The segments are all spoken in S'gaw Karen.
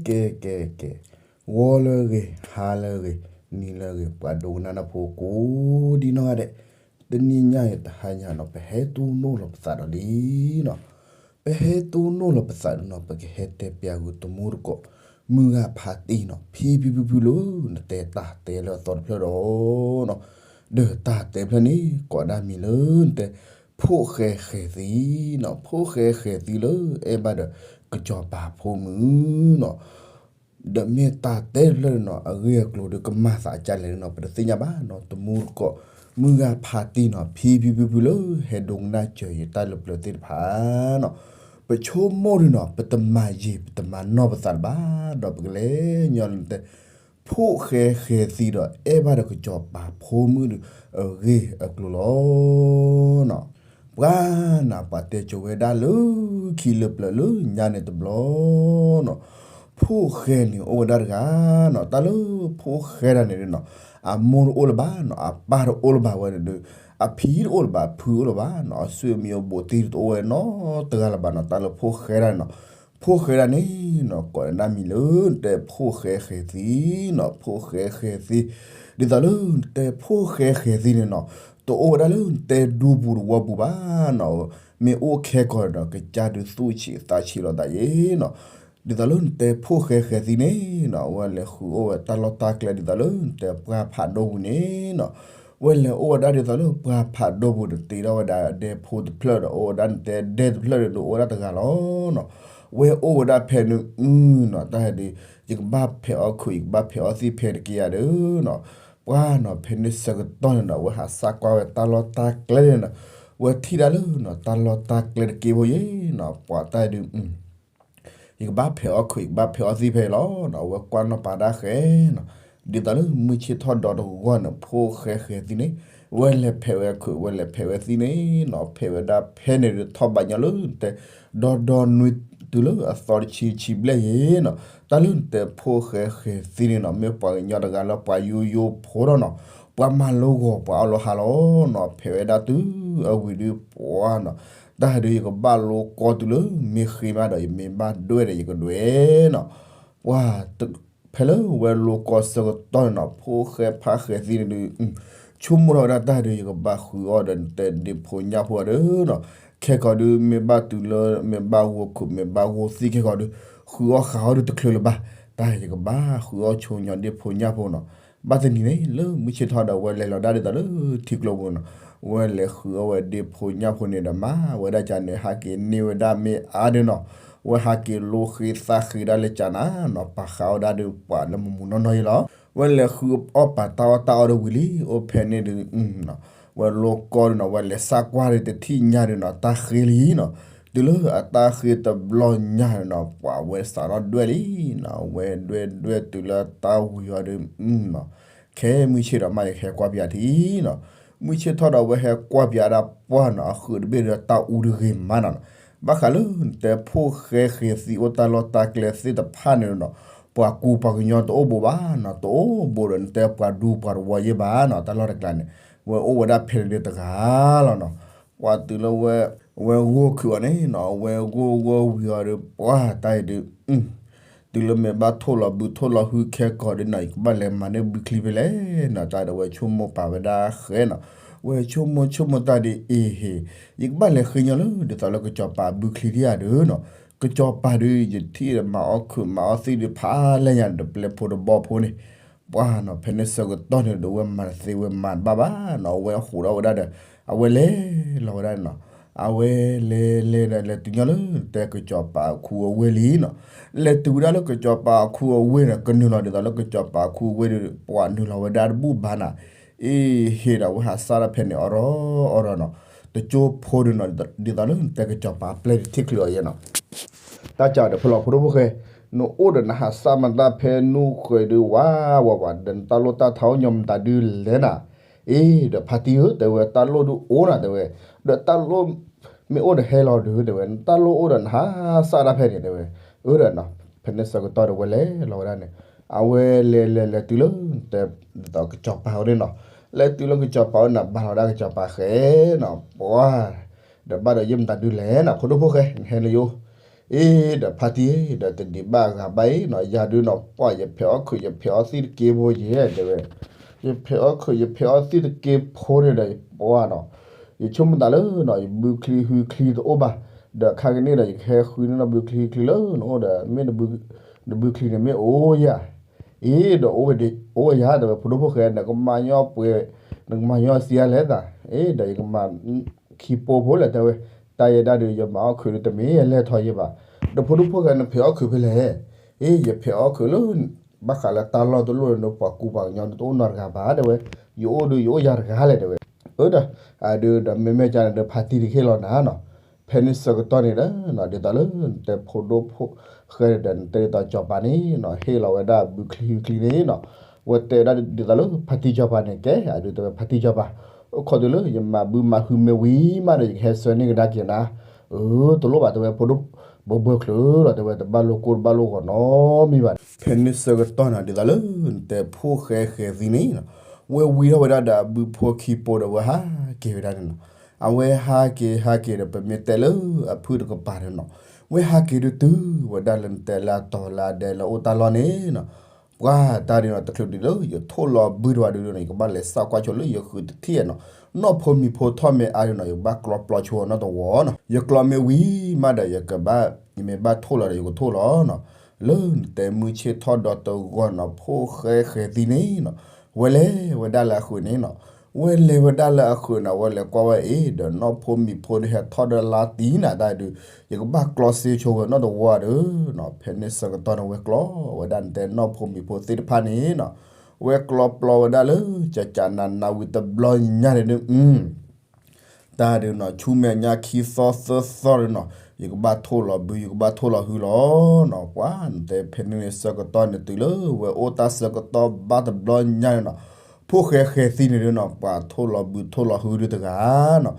ကဲ ကဲ ကဲ, ဂီၤလၢအဂ့ၤ, ဟါလၢအဂ့ၤ, နံၤလၢအဂ့ၤ, ပှၤဒိကနၣ်တၢ်ဖိကိးဒံနီၢ်ဂၤဒဲး, တနံၤညါအံၤတဟါညါနီၤ ပဟဲတိၢ်နီၣ်လီၤပသးဒီးလံနီၤ, ပဟဲတိၢ်နီၣ်လီၤပသးဒီးနီၤ ပကဟဲတဲပျးကွံာ်တမူတကိး မုၢ်ဂၤဖးတံၢ်နီၤ ဖံဖံဖုဖုလၢ နတဲတၢ်တဲလၢအသီတဖျၢၣ်ဒီးနီၤ, ဒီးတၢ်တဲဖျၢၣ်န့ၣ် ကိးဒၣ်မံၤလၢနတဲ ဖိၣ်ဃဲဃဲၤသံနီၤ, ဖိၣ်ဃဲဃဲၤသံလၢ အဲၣ်ဘၣ်ဒီးကစီၤပၤဖိမုၣ်နီၤ, ဒီးမ့ၢ်တၢ်တဲတဖျၢၣ်န့ၣ်နီၤ အဂ့ၢ်အကျိၤဒီးကမၤသးကလဲၣ်န့ၣ်နီၤ ပတသ့ၣ်ညါဘၣ်နီၤ, တမူတကိး မုၢ်ဂၤဖးတံၢ်နီၤ ဖံဖံဖုဖုလၢ ဟဲဒိကနၣ်စၢၤယတၢ်လၢပျၢၤသ့ၣ်တဖၣ်နီၤ, ပဆိကမိၣ်ဒီးနီၤ ပတမၤယံာ် ပတမၤနီၢ်ပသးလၢၤဘၣ်, ဒီးပကလဲၤညီနတဲ ဖိၣ်ဃဲဃဲၤသံဒီး အဲၣ်ဘၣ်ဒီးကစီၤပၤဖိမုၣ်ဒီး အဂ့ၢ်အကျိၤလီၤနီၤ. ပှၤနီၤ ပှၤတဲစိၤဝဲဒၣ်လၢခံလၢပျၢၤလၢညါန့ၣ်တဘျီနီၤ, ဖိၣ်ဃဲန့ၣ်အိၣ်ဝဲဒၣ်တဂၤနီၤ, တၢ်လၢဖိၣ်ဃဲတဂၤန့ၣ်ဒီးနီၤ အမိၢ်တအိၣ်လၢၤဘၣ်နီၤ, အပၢ်တအိၣ်လၢၤဘၣ်ဝဲန့ၣ်ဒီး အဖံတအိၣ်လၢၤဘၣ် အဖုတအိၣ်လၢၤဘၣ်နီၤ, အဆွေမျိုးဘူးသံတအိၣ်ဝဲနီတဂၤလၢၤဘၣ်နီၤ, တၢ်လၢဖိၣ်ဃဲတဂၤန့ၣ်နီၤ ဖိၣ်ဃဲဒၣ်န့ၣ်နီၤ ကိးဒၣ်မံၤလၢနတဲဖိၣ်ဃဲဃဲၤသံနီၤ, ဖိၣ်ဃဲဃဲၤသံ, ဒ်သိးလၢနတဲဖိၣ်ဃဲဃဲၤသံန့ၣ်နီၤ တအိၣ်ဝဲဒၣ်လၢနတဲဒူပူၤတဝီပူၤဘၣ်နီၤ, မ့ၢ်အိၣ်ခဲကီၢ်ဒီး ကစၢ်ဒုးသူၣ်ဆံးသးဆံးလိာ်သးယ့နီၤ, ဒ်သိးလၢနတဲဖိၣ်ဃဲဃဲၤသံန့ၣ်နီၤ အဝဲလဲၤဃုအီၣ်ဝဲတၢ်လီၢ်တၢ်ကျဲဒ်သိးလၢနတဲပှၢ်ဖးဒိၣ်ပူၤန့ၣ်နီၤ, အဝဲလဲၤအိၣ်ဝဲဒၣ်ဒ်သိးလၢပှၢ်ဖးဒိၣ်ပူၤန့ၣ် တ့ထီၣ်ဝဲဒၣ်ဒဲဖိတဖျၢၣ်ဒီး အိၣ်ဝဲဒၣ်နတဲဒဲတဖျၢၣ်ဒီး အိၣ်ဝဲဒၣ်တဂၤလီၤနီၤ, ဝဲအိၣ်ဝဲဒၣ်ဖဲန့ၣ်အုနီၤ တၢ်ဟဲဒုး ယကဘၣ်ဖဲးအီၣ်ခုး ယကဘၣ်ဖဲးအီၣ်သံၣ်ဖဲတက့ယၤဒီးနီၤ, ပှၤနီၤ ဖဲန့ၣ်ဆၢကတီၢ်န့ၣ်ဒီး အဝဲဟးစၢ်ကွၢ်ဝဲတၢ်လီၢ်တၢ်ကျဲန့ၣ်နီၤ, ဝဲထံၣ်ဒၣ်လၢနီၤ တၢ်လီၢ်တၢ်ကျဲတက့ဖိယ့နီၤ, ပှၤတၢ်ဟဲဒုး ယကဘၣ်ဖဲးအီၣ်ခုး ယကဘၣ်ဖဲးအီၣ်သံၣ်ဖဲအံၤလီၤနီၤ, အဝဲကွၢ်နီၣ်ပာ်တၢ်ဃဲနီၤ, ဒ်သိးလၢမုၢ်ဆ့ၣ်ထီၣ်ဒီတဂီၢ်န့ၣ် ဖိၣ်ဃဲဃဲၤသံန့ၣ် ဝဲလဲၤဖဲးဝဲခုး ဝဲလဲၤဖဲးဝဲသံၣ်န့ၣ်နီၤ, ဖဲးဝဲဒၣ်ဖဲန့ၣ်ဒီး ထီၣ်ဘးညီလၢနတဲ ဒီဒီနွံ တုၤလၢအသီတဆံဆံဘျဲၣ်ယ့နီၤ, တၢ်လၢနတဲဖိၣ်ဃဲဃဲၤသံန့ၣ်နီၤ မ့ၢ်ပှၤကညီတဂၤလၢပှၤယိယိဖိဒီးနီၤ, ပှၤမၤလိဂီၤပှၤအီၣ်လီၤဟးလီၤနီၤ, ဖဲးဝဲဒၣ်တုၤအဝံၤဒုးပှၤနီၤ, တၢ်ဟဲဒုးယကဘၣ်လိကီတုၤလၢမ့ၢ်ဃ့မးဒီး ယမ့ၢ်ဘၣ်ဒွဲၣ်ဒီးယကဒွဲၣ်နီၤ, ပှၤ ဖဲလၢဝဲလိကီဆၢကတီၢ်န့ၣ်နီၤ ဖိၣ်ဃဲဖးဃဲၤသံန့ၣ်ဒုး ဆိကမိၣ်ထီၣ်ဝဲဒၣ်တၢ်ဒုး ယကဘၣ်ဃုအီၣ်ဒီးနတဲဒ့ဖိညၣ်ဖိဒီးနီၤ, ခဲကီးဒုး မ့ၢ်ဘၣ်တုၤလၢ မ့ၢ်ဘၣ်ဂိၢ်ခုး မ့ၢ်ဘၣ်ဂိၢ်သံၣ်ခဲကီးဒုး ဃုအီၣ်ဃုအီၣ်ဒုးတချုးလၢၤဘၣ်, တၢ်ယကဘၣ်ဃုအီၣ်ဆိညီဒ့ဖိညၣ်ဖိနီၤ, ဘၣ်တနံၤန့ၣ် လၢမုၢ်ဆ့ၣ်ထီၣ်ဒီး ဝဲလဲၤလီၤဒၣ်ဒ်သိးလၢထံကျိပူၤနီၤ, ဝဲလဲၤဃုအီၣ်ဝဲဒ့ဖိညၣ်ဖိန့ၣ်ဒီး မၤဝဲဒၣ်ကန့ၣ် ဟးက့ၤန့ၢ်ဝဲဒၣ်မ့ၢ်အါဒုးနီၤ, ဝဲဟးက့ၤလိဃ့သးဃ့ဒၣ်လၢကၢ်နၤနီၤ, ပာ်ဃာ်အီၣ်ဒၣ်ဒုးပှၤလၢမမူနီၢ်နီၢ်ယ့လီၤ, ဝဲလဲၤဃုအီၣ်ပာ်တၢ်အီၣ်တၢ်အီဒီးဝံၤလံ, အိၣ်ဖဲန့ၣ်ဒုး ဝဲလိကီဒုးနီၤ ဝဲလဲၤစၢ်ကွၢ်ဒုးတထံၣ်ညါဒုးနီၤ တၢ်ဃ့လံနီၤ, တုၤလၢအတၢ်ဃ့တဘျီညါဒုးနီၤ ပှၤဝဲစးထီၣ်ဒွဲၣ်လံနီၤ, ဝဲဒွဲၣ်ဒွဲၣ်တုၤလၢတၢ်ဝံၤအီၤဒုး ခဲမုၢ်ဆ့ၣ်ဒီးမးယဟဲကွၢ်ပၠးထံနီၤ, မုၢ်ဆ့ၣ်ထီၣ်ဒီးဝဲဟဲကွၢ်ပၠးဒၣ်ပှၢ်နီၤ အဃုတဘ့ၣ်ဒီးတၢ်အူတဂ့ၤမးနီၤ, ဘၣ်ဃးလၢနတဲဖိၣ်ဃဲဃဲၤသံအိၣ်တၢ်လီၢ်တၢ်ကျဲသ့ၣ်တဖၣ်န့ၣ်နီၤ, ပှၤကူပှၤကညီတအိၣ်ဘူးဘၣ်နီၤ, တအိၣ်ဘူးဒီးနတဲပှၤဒူပှၤတဝီယ့ၢ်ဘၣ်နီၤ, တၢ်လီၢ်တကျါန့ၣ် ဝဲအိၣ်ဝဲဒၣ်ဖဲန့ၣ်ဒုးတဂၤလီၤနီၤ, ပှၤတုၤလၢဝဲ ဝဲဂိၢ်ခုးအီၤန့ၣ်နီၤ ဝဲဂိၢ်ဂီၢ်ဝံၤအီၤဒီး ပှၤတၢ်အံၤဒုး တုၤလၢမ့ၢ်ဘၣ်ထိၣ်လီၤဘုထိၣ်လီၤဟုခဲကီးဒုးနီၤ ယကဘၣ်လဲၤမၤန့ၢ်ဘုချံဖဲလဲၣ်နီၤ, တၢ်ဒီးဝဲဆိကမိၣ်ပာ်ဝဲဒၣ်ဃဲနီၤ, ဝဲဆိကမိၣ်ဆိကမိၣ်တၢ်ဒုး အ့ဟ့ၣ်, ယကဘၣ်လဲၤဃ့ညီလၢ ဒ်သိးလၢကစီၤပၤဘုချံဒံးဧါဒုးနီၤ, ကစီၤပၤဒုး ယထံၣ်မၤအီၣ်ခုးမၤအီၣ်သံၣ်ဒုးဖးလဲၢ်ညါဒီး ပျဲၢ်ဖိတဘီဖိန့ၣ် ပှၤနီၤ ဖဲန့ၣ်ဆၢကတီၢ်န့ၣ်ဒီး ဝဲမၤတသ့ဝဲမၤတဘၣ်ဘၣ်နီၤ, အဝဲဟူးထီၣ်ဝဲဒၣ်ဒီး အဝဲလဲၤလီၤဝဲဒၣ်န့ၣ်နီၤ, အဝဲလဲၤလဲၤဒီး လဲၤတုၤညီလၢတဲကစီၤပၤအခူအဝ့ၢ်လံနီၤ, လဲၤတုၤဝဲဒၣ်လၢကစီၤပၤအခူအဝ့ၢ်န့ၣ် ကနုာ်လီၤဒ်သိးလၢကစီၤပၤအခူအဝ့ၢ်ဒီး ပှၤနုာ်လီၤဝဲဒၣ်တဘူၣ်ဘၣ်နီၤ, အ့ဟ့ၣ်ဒီး ဝဲဟးစၢ်ဒၣ်ဖဲန့ၣ် အီၣ်ရီအီၣ်ရီနီၤ, တကၠိဖိဒုးနီၤ ဒ်သိးလၢတဲကစီၤပၤပျဲၢ်ဒုးထံၣ်ချုးအီၤယဲနီၤ တၢ်ကဒီးဖိလီၤဖိဒိၣ်ဖိၣ်ဃဲ, နအိၣ်ဒီးနဟးစၢ်မတၤဖဲနူၢ်ဃဲၤဒုးဝးဝးဝး ဒီးနတၢ်လိၣ်တၢ်ထါအိၣ်ညီမတၤဒုးလဲၣ်နၤ, အ့ ဒီးဖါတံၢ်ဧၢ တဲဝဲ တၢ်လိၣ်ဒုးအိၣ်နၤ တဲဝဲ, ဒီးတၢ်လိၣ်မ့ၢ်အိၣ်ဒီးဟဲလီၤဒုး တဲဝဲ နတၢ်လိၣ်အိၣ်ဒီးနဟးစၢ်ဒၣ်ဖဲန့ၣ် တဲဝဲ, အၢ ဒီးနီၤ ဖဲန့ၣ်ဆၢကတီၢ်ဒီးဝဲလဲၤလီၤဝဲဒၣ်န့ၣ်, အဝဲလဲၤလဲၤလဲၤတုၤလၢ တဲဒ်သိးကစီၤပၤအအိၣ်န့ၣ်နီၤ, လဲၤတုၤလၢကစီၤပၤအအိၣ်န့ၣ် ဘၣ်လီၤဝဲဒၣ်ကစီၤပၤဃဲနီၤ, ပှၤ ဒီးဘၣ်ဒီးယဲၢ်မတၤဒုးလဲၣ်နီၤ ဖိဒိၣ်ဖိၣ်ဃဲ နဟဲလၢယအိၣ် အ့ ဒီးဖါတံၢ် ဒီးတဒံးဘၣ်အဂၤဘၣ်အံၤနီၤ, ယၤဒုးနီၤ ပှၢ်ယဖဲးအီၣ်ခုး ယဖဲးအီၣ်သံၣ်တက့ဖိယဲ တဲဝဲ, ယဖဲးအီၣ်ခုး ယဖဲးအီၣ်သံၣ်တက့ဖိန့ၣ်ဒီး ပှၢ်နီၤ, ယဆိကမိၣ်သးလၢနီၤ ယဘုချံဟုချံတအိၣ်ဘၣ်, ဒီးခါကန့ၣ်ဒီး ယကဟဲဃုန့ၢ်နီၤ ဘုချံဟုချံလၢနအိၣ်ဒီး မ့ၢ်နဘုချံန့ၣ်မ့ၢ်အိၣ်ယၤ, အ့ ဒီးအိၣ်ဝဲဒၣ် အိၣ်ဝဲယၤ တဲဝဲ ဖိဒိၣ်ဖိၣ်ဃဲ နကမၤညီပှဲၤ နကမၤညီစံးအါလဲၣ်သး, အ့ ဒီးယကမၤ ခံပိဖိလဲၣ် တဲဝဲ, တၢ်ယဲဒၣ်ဒုး ယမၤအီၣ်ခုးဒုးတမ့ၢ်ယလဲၢ်ထီၣ်ယဲဘၣ်, ဒီးဖိဒိၣ်ဖိၣ်ဃဲ နဖဲးအီၣ်ခုးဖဲလဲၣ်, အ့ ယဖဲးအီၣ်ခုးလၢ ဘၣ်ဃးလၢတၢ်လီၢ်တလီၢ်န့ၣ် ပှၤကူပှၤကညီဒုးတအိၣ်နီတဂၤဘၣ် တဲဝဲ, ယအိၣ်ဒုးယအိၣ်ယၤတဂၤလဲၣ် တဲဝဲ, အၢဒီး အဒုးဒီးမ့မ့ၢ်ကန့ၣ်ဒီး ဖါတံၢ်တဟ့ၣ်လီၤနၤနီၤ, ဖဲန့ၣ်ဆၢကတီၢ်န့ၣ်ဒီး ဒ်သိးလၢ နတဲဖိဒိၣ်ဖိၣ်ဃဲဒီး နတဲဒ်သိးစီၤပၤန့ၣ်နီၤ ဟ့ၣ်လီၤဝဲဒၣ်ဘုချံဟုချံန့ၣ်နီၤ, ဝဲတဲဝဲဒၣ်ဒ်သိးလၢဖါတံၢ်စီၤပၤန့ၣ် ကဲ အဒုးတဲဝဲဖါတံၢ်စီၤပၤ, အိၣ်ခိးတုၤလၢယမၤဘုမၤဟုမ့ၢ်ဝံၤမးဒီး ယကဟဲဆှၢန့ၢ်ကဒါက့ၤနၤ, အၢ တလိၣ်ဘၣ် တဲဝဲ ဖိဒိၣ်ဘၢဘၢချုးလီၤ တဲဝဲ တဘၣ်လိာ်ကိၢ်တဘၣ်လိာ်ဂီၤနီတမံၤဘၣ်, ဖဲန့ၣ်ဆၢကတီၢ်န့ၣ် ဒ်သိးလၢ နတဲဖိၣ်ဃဲဃဲၤသံန့ၣ်နီၤ, ဝဲဝံထီၣ်ဝဲဒၣ်ဒီးအဘုဖိခံပိဒီး ဝဲဟးက့ၤဝဲဒၣ်န့ၣ်နီၤ, အဝဲဟးက့ၤဟးက့ၤဒီး ပမ့ၢ်တဲလၢအဖုၣ်တကပၤန့ၣ်နီၤ, ဝဲဟးက့ၤဒုးတုၤဝဲဒၣ်လၢနတဲလၢအတီၤလၢအဒဲလၢအိၣ်တၢ်လီၢ်န့ၣ်နီၤ, ပှၤတၢ်ဒုးနီၤ တချုးဒုးလၢယထိၣ်လီၤဘုတဝၤဒုးနီၤ ယကဘၣ်လဲၤစးကွၢ်ဆိလၢယဃုတထံၣ်နီၤ, နီၢ်ဖိမံၤဖိထီၣ်မ့ၢ်အါဒုးနီၤ ယကဘၣ်ကျီပျီဆိအီၤနီတဝီနီၤ, ယကျီမ့ၢ်ဝံၤမးဒီး ယကဘၣ် ယမ့ၢ်ဘၣ်ထိၣ်လီၤဒီး ယကထိၣ်လီၤနီၤ, လၢနတဲမုၢ်ဆ့ၣ်ထီၣ်ဒီးတဂီၢ်နီၤ ဖိၣ်ဃဲဃဲၤသံန့ၣ်နီၤ, ဝဲလဲၤဝဲဒၣ်လၢအဃုာ်န့ၣ်နီၤ, ဝဲလဲၤဝဲဒၣ်လၢအဃုာ်နီၤ ဝဲလဲၤကွၢ်ဝဲအံၤ ဒီးနီၢ်ဖိမံၤဖိဒုးဟဲထီၣ်ဒီးလါတံၢ်နၤတၢ်ဒုး, ယကဘၣ်ကျီစ့ဆိဝဲနီတဝီဒုးနီၤ, ဖဲန့ၣ်ဆၢကတီၢ်န့ၣ် ဝဲကျီဝဲဒၣ်နတဲနီၢ်ဖိမံၤဖိသ့ၣ်တဖၣ်န့ၣ်နီၤ, ဝဲကျီပျီဝဲဒၣ်လၢ ကကနနၤဝံၤတဘျီညါန့ၣ်ဒုး တၢ်ဒုးနီၤ ဆူမဲာ်ညါခံသီသၢသီဒုးနီၤ, ယကဘၣ်ထိၣ်လီၤဘု ယကဘၣ်ထိၣ်လီၤဟုလီၤနီၤ, ပှၤနတဲဖဲန့ၣ်န့ၣ်ဆၢကတီၢ်န့ၣ်တုၤလၢဝဲအိၣ်တၢ်ဆၢကတီၢ်ဘၣ်တဘျီညါန့ၣ်နီၤ, ဖိၣ်ဃဲဃဲၤသံန့ၣ်ဒုးနီၤ ပှၤထိၣ်လီၤဘုထိၣ်လီၤဟုဒုးတဂၤနီၤ,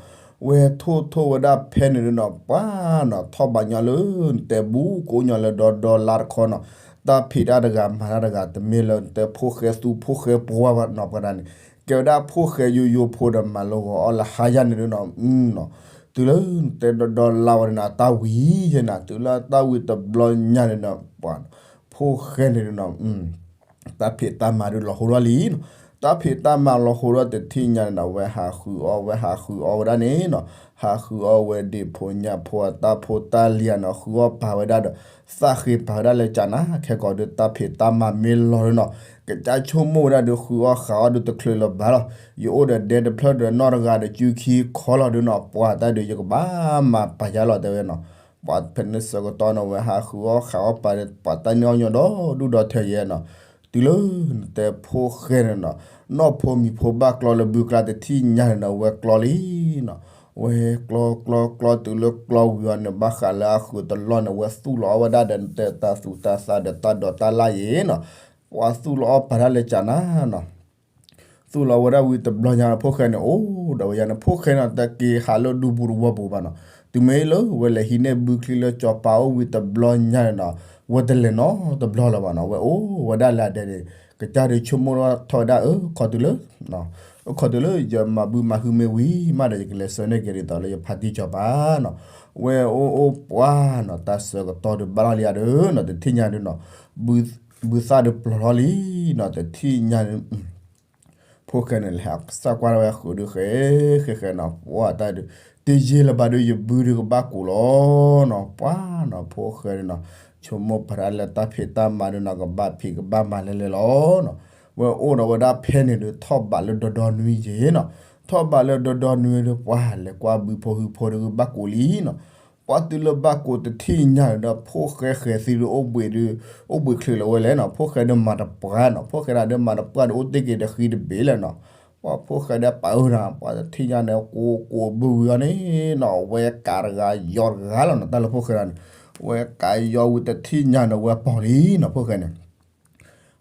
ဝဲထိၣ်ထိၣ်ဝဲဒၣ်ဖဲန့ၣ်ဒုးနီၤ ပှၤနီၤ ထီၣ်ဘးညီလၢနတဲဘူးကိးညီလၢဒီဒီလါတခီနီၤ, တၢ်ဖံးတၢ်တဂၤမၤတၢ်တဂၤ တမ့ၢ်လၢနတဲဖိၣ်ဃဲသူဖိၣ်ဃဲပှၢ်ဘၣ်နီၤ ပှၤတၢ်န့ၣ် ကဲဝဲဒၣ်ဖိၣ်ဃဲယိယိဖိဒီးမၤလၢဂီၤအီၣ်လၢဟါယါန့ၣ်ဒုးနီၤ, တုၤလၢနတဲဒီဒီလါဝဲန့ၣ်နီၤ တၢ်ဝံၤယဲနီၤ တုၤလၢတၢ်ဝံၤတဘျီညါန့ၣ်နီၤ ပှၤ ဖိၣ်ဃဲန့ၣ်ဒုးနီၤ တၢ်ဖံးတၢ်မၤဒုးလီၤဟိထီၣ်လံနီၤ, တၢ်ဖံးတၢ်မၤလီၤဟိထီၣ်တထံၣ်ညါန့ၣ်နီၤ ဝဲဟးဃုအီၣ်ဝဲဟးဃုအီၣ်ဝဲဒၣ်န့ၣ်နီၤ, ဟးဃုအီၣ်ဝဲဒ့ၣ်ဖိညၣ်ဖိအတၢ်ဖိတၢ်လံၤဧါနီၤ ဃုအီၣ်ပာ်ဝဲဒၣ်ဒီး သၣ်ဃ့ပာ်ဝဲဒၣ်လၢကနၤ ခဲကိာ်ဒုးတၢ်ဖံးတၢ်မၤမ့ၢ်လီၤဒုးနီၤ, ကစၢ်ဆိကမိၣ်ဝဲဒၣ်ဒုးဃုအီၣ်ဃုအီၣ်ဒုးတချုးလၢၤဘၣ်လီၤ, ယအိၣ်ဒီးဒဲတဖျၢၣ်ဒီးနီၢ်တဂၤဒီးစုခံခီလီၤဒုးနီၤ ပှၤတၢ်ဒုးယကဘၣ်မၤပာ်ယါလီၤတဲဝဲနီၤ, ပှၤဖဲန့ၣ်ဆၢကတီၢ်နီၤ ဝဲဟးဃုအီၣ်ဃုအီၣ်ပာ်ဒီး ပှၤတၢ်န့ၢ်အီၣ်ညီဒီဒူၣ်ဒီထၢယဲနီၤ, တုၤလၢနတဲဖိၣ်ဃဲန့ၣ်နီၤ, နီၢ်ဖိမံၤဖိဘၣ်ကျီလၢဘုကျါတထံၣ်ညါန့ၣ်နီၤ ဝဲကျီလံနီၤ, ဝဲကျီကျီကျီတုၤလၢကျီဝံၤအီၤန့ၣ် ဘၣ်ဃးလၢအဃုာ်တလီၢ်န့ၣ် ဝဲသူၣ်လီၤအီၣ်ဝဲဒၣ်ဒီးနတဲတၢ်သူၣ်တၢ်သးဒီးတၢ်ဒိးတၢ်လၢ်ယဲနီၤ, ပှၤသူၣ်လီၤအီၣ်ပာ်တၢ်လၢကနၤနီၤ သူၣ်လီၤဝဲဒၣ်ဝံၤတဘျီညါနီၤ ဖိၣ်ဃဲန့ၣ် အိၣ်ဒီးဝဲယါန့ၣ် ဖိၣ်ဃဲန့ၣ် တက့ၤဟးလၢဒူပူၤတဝီပူၤဘၣ်နီၤ, တုၤမ့ၢ်လၢဝဲလဲၤဟံးန့ၢ်ဘုချံလၢစီၤပၤအိၣ်ဝံၤတဘျီညါန့ၣ်နီၤ, ဝဲတလဲၤနီတဘျီလၢၤဘၣ်နီၤ, ဝဲအိၣ်ဝဲဒၣ်လၢအဒဲန့ၣ် ကစၢ်ဒုးဆိကမိၣ်ထီၣ်ဝဲဒၣ် အၢ ခီတုၤလၢ ခီတုၤလၢယမၤဘုမၤဟုမ့ၢ်ဝံၤမးဒီး ယကလဲၤဆှၢန့ၢ်က့ၤဒ်သိးလၢယဖါတံၢ်စီၤပၤနီၤ, ဝဲအိၣ်အိၣ်ပှၢ်နီၤ တၢ်ဆၢကတီၢ်ဒုးဘၣ်လီၤလံဧါဒီးနီၤ တထံၣ်ညါဒုးနီၤ, ဘုသၣ်ဒုးပျီၤထီၣ်လံနီၤ တထံၣ်ညါဒုး ဖိၣ်ဃဲန့ၣ် လဲၤစးကွၢ်ဝဲဃုာ်ဒုးဃဲဃဲဃဲနီၤ ပှၢ်တၢ်ဒုး တယံာ်လၢၤဘၣ်ဒုး ယဘုဒုးကဘၣ်ကိးလီၤနီၤ ပှၢ်နီၤ ဖိၣ်ဃဲဒုးနီၤ ဆိကမိၣ်ပာ်တၢ်လၢတၢ်ဖံးတၢ်မၤဒုးနီၤ ကဘၣ်ဖံးကဘၣ်မၤလဲၤလဲၤလီၤနီၤ, ဝဲအိၣ်ဒီးဝဲဒၣ်ဖဲန့ၣ်ဒုး ထီၣ်ဘးလၢဒီဒီနွံယဲနီၤ, ထီၣ်ဘးလၢဒီဒီနွံဒုး ပှၢ်လဲၤကွၢ်ဘုဖိဟုဖိဒုးကဘၣ်ကိးလံနီၤ, ပှၢ်တုၤလၢဘၣ်ကိးတထံၣ်ညါန့ၣ်ဒီး ဖိၣ်ဃဲဃဲၤသံဒုးအိၣ်ဘှံးဒုး အိၣ်ဘှံးချုးလၢၤဝဲလဲၣ်နီၤ, ဖိၣ်ဃဲဒုးမၤတပှၢ်နီၤ, ဖိၣ်ဃဲဒုးမၤတပှၢ်ဒုး အိၣ်တ့ၢ်က့ၤတဃံတဘ့ၣ်လၢၤနီၤ, ပှၢ်ဖိၣ်ဃဲဒုးပာ်အၢနီၤ, ပှၢ်တထံၣ်ညါန့ၣ် ကိးကိးဘုဝံၤအီၤန့ၣ်နီၤ, ဝဲကးတဂၤယီၤတဂၤလီၤနီၤ, တၢ်လၢဖိၣ်ဃဲဒုးန့ၣ် ဝဲကးယီၤဝံၤတထံၣ်ညါန့ၣ် ဝဲပိာ်လံနီၤ, ဖိၣ်ဃဲန့ၣ်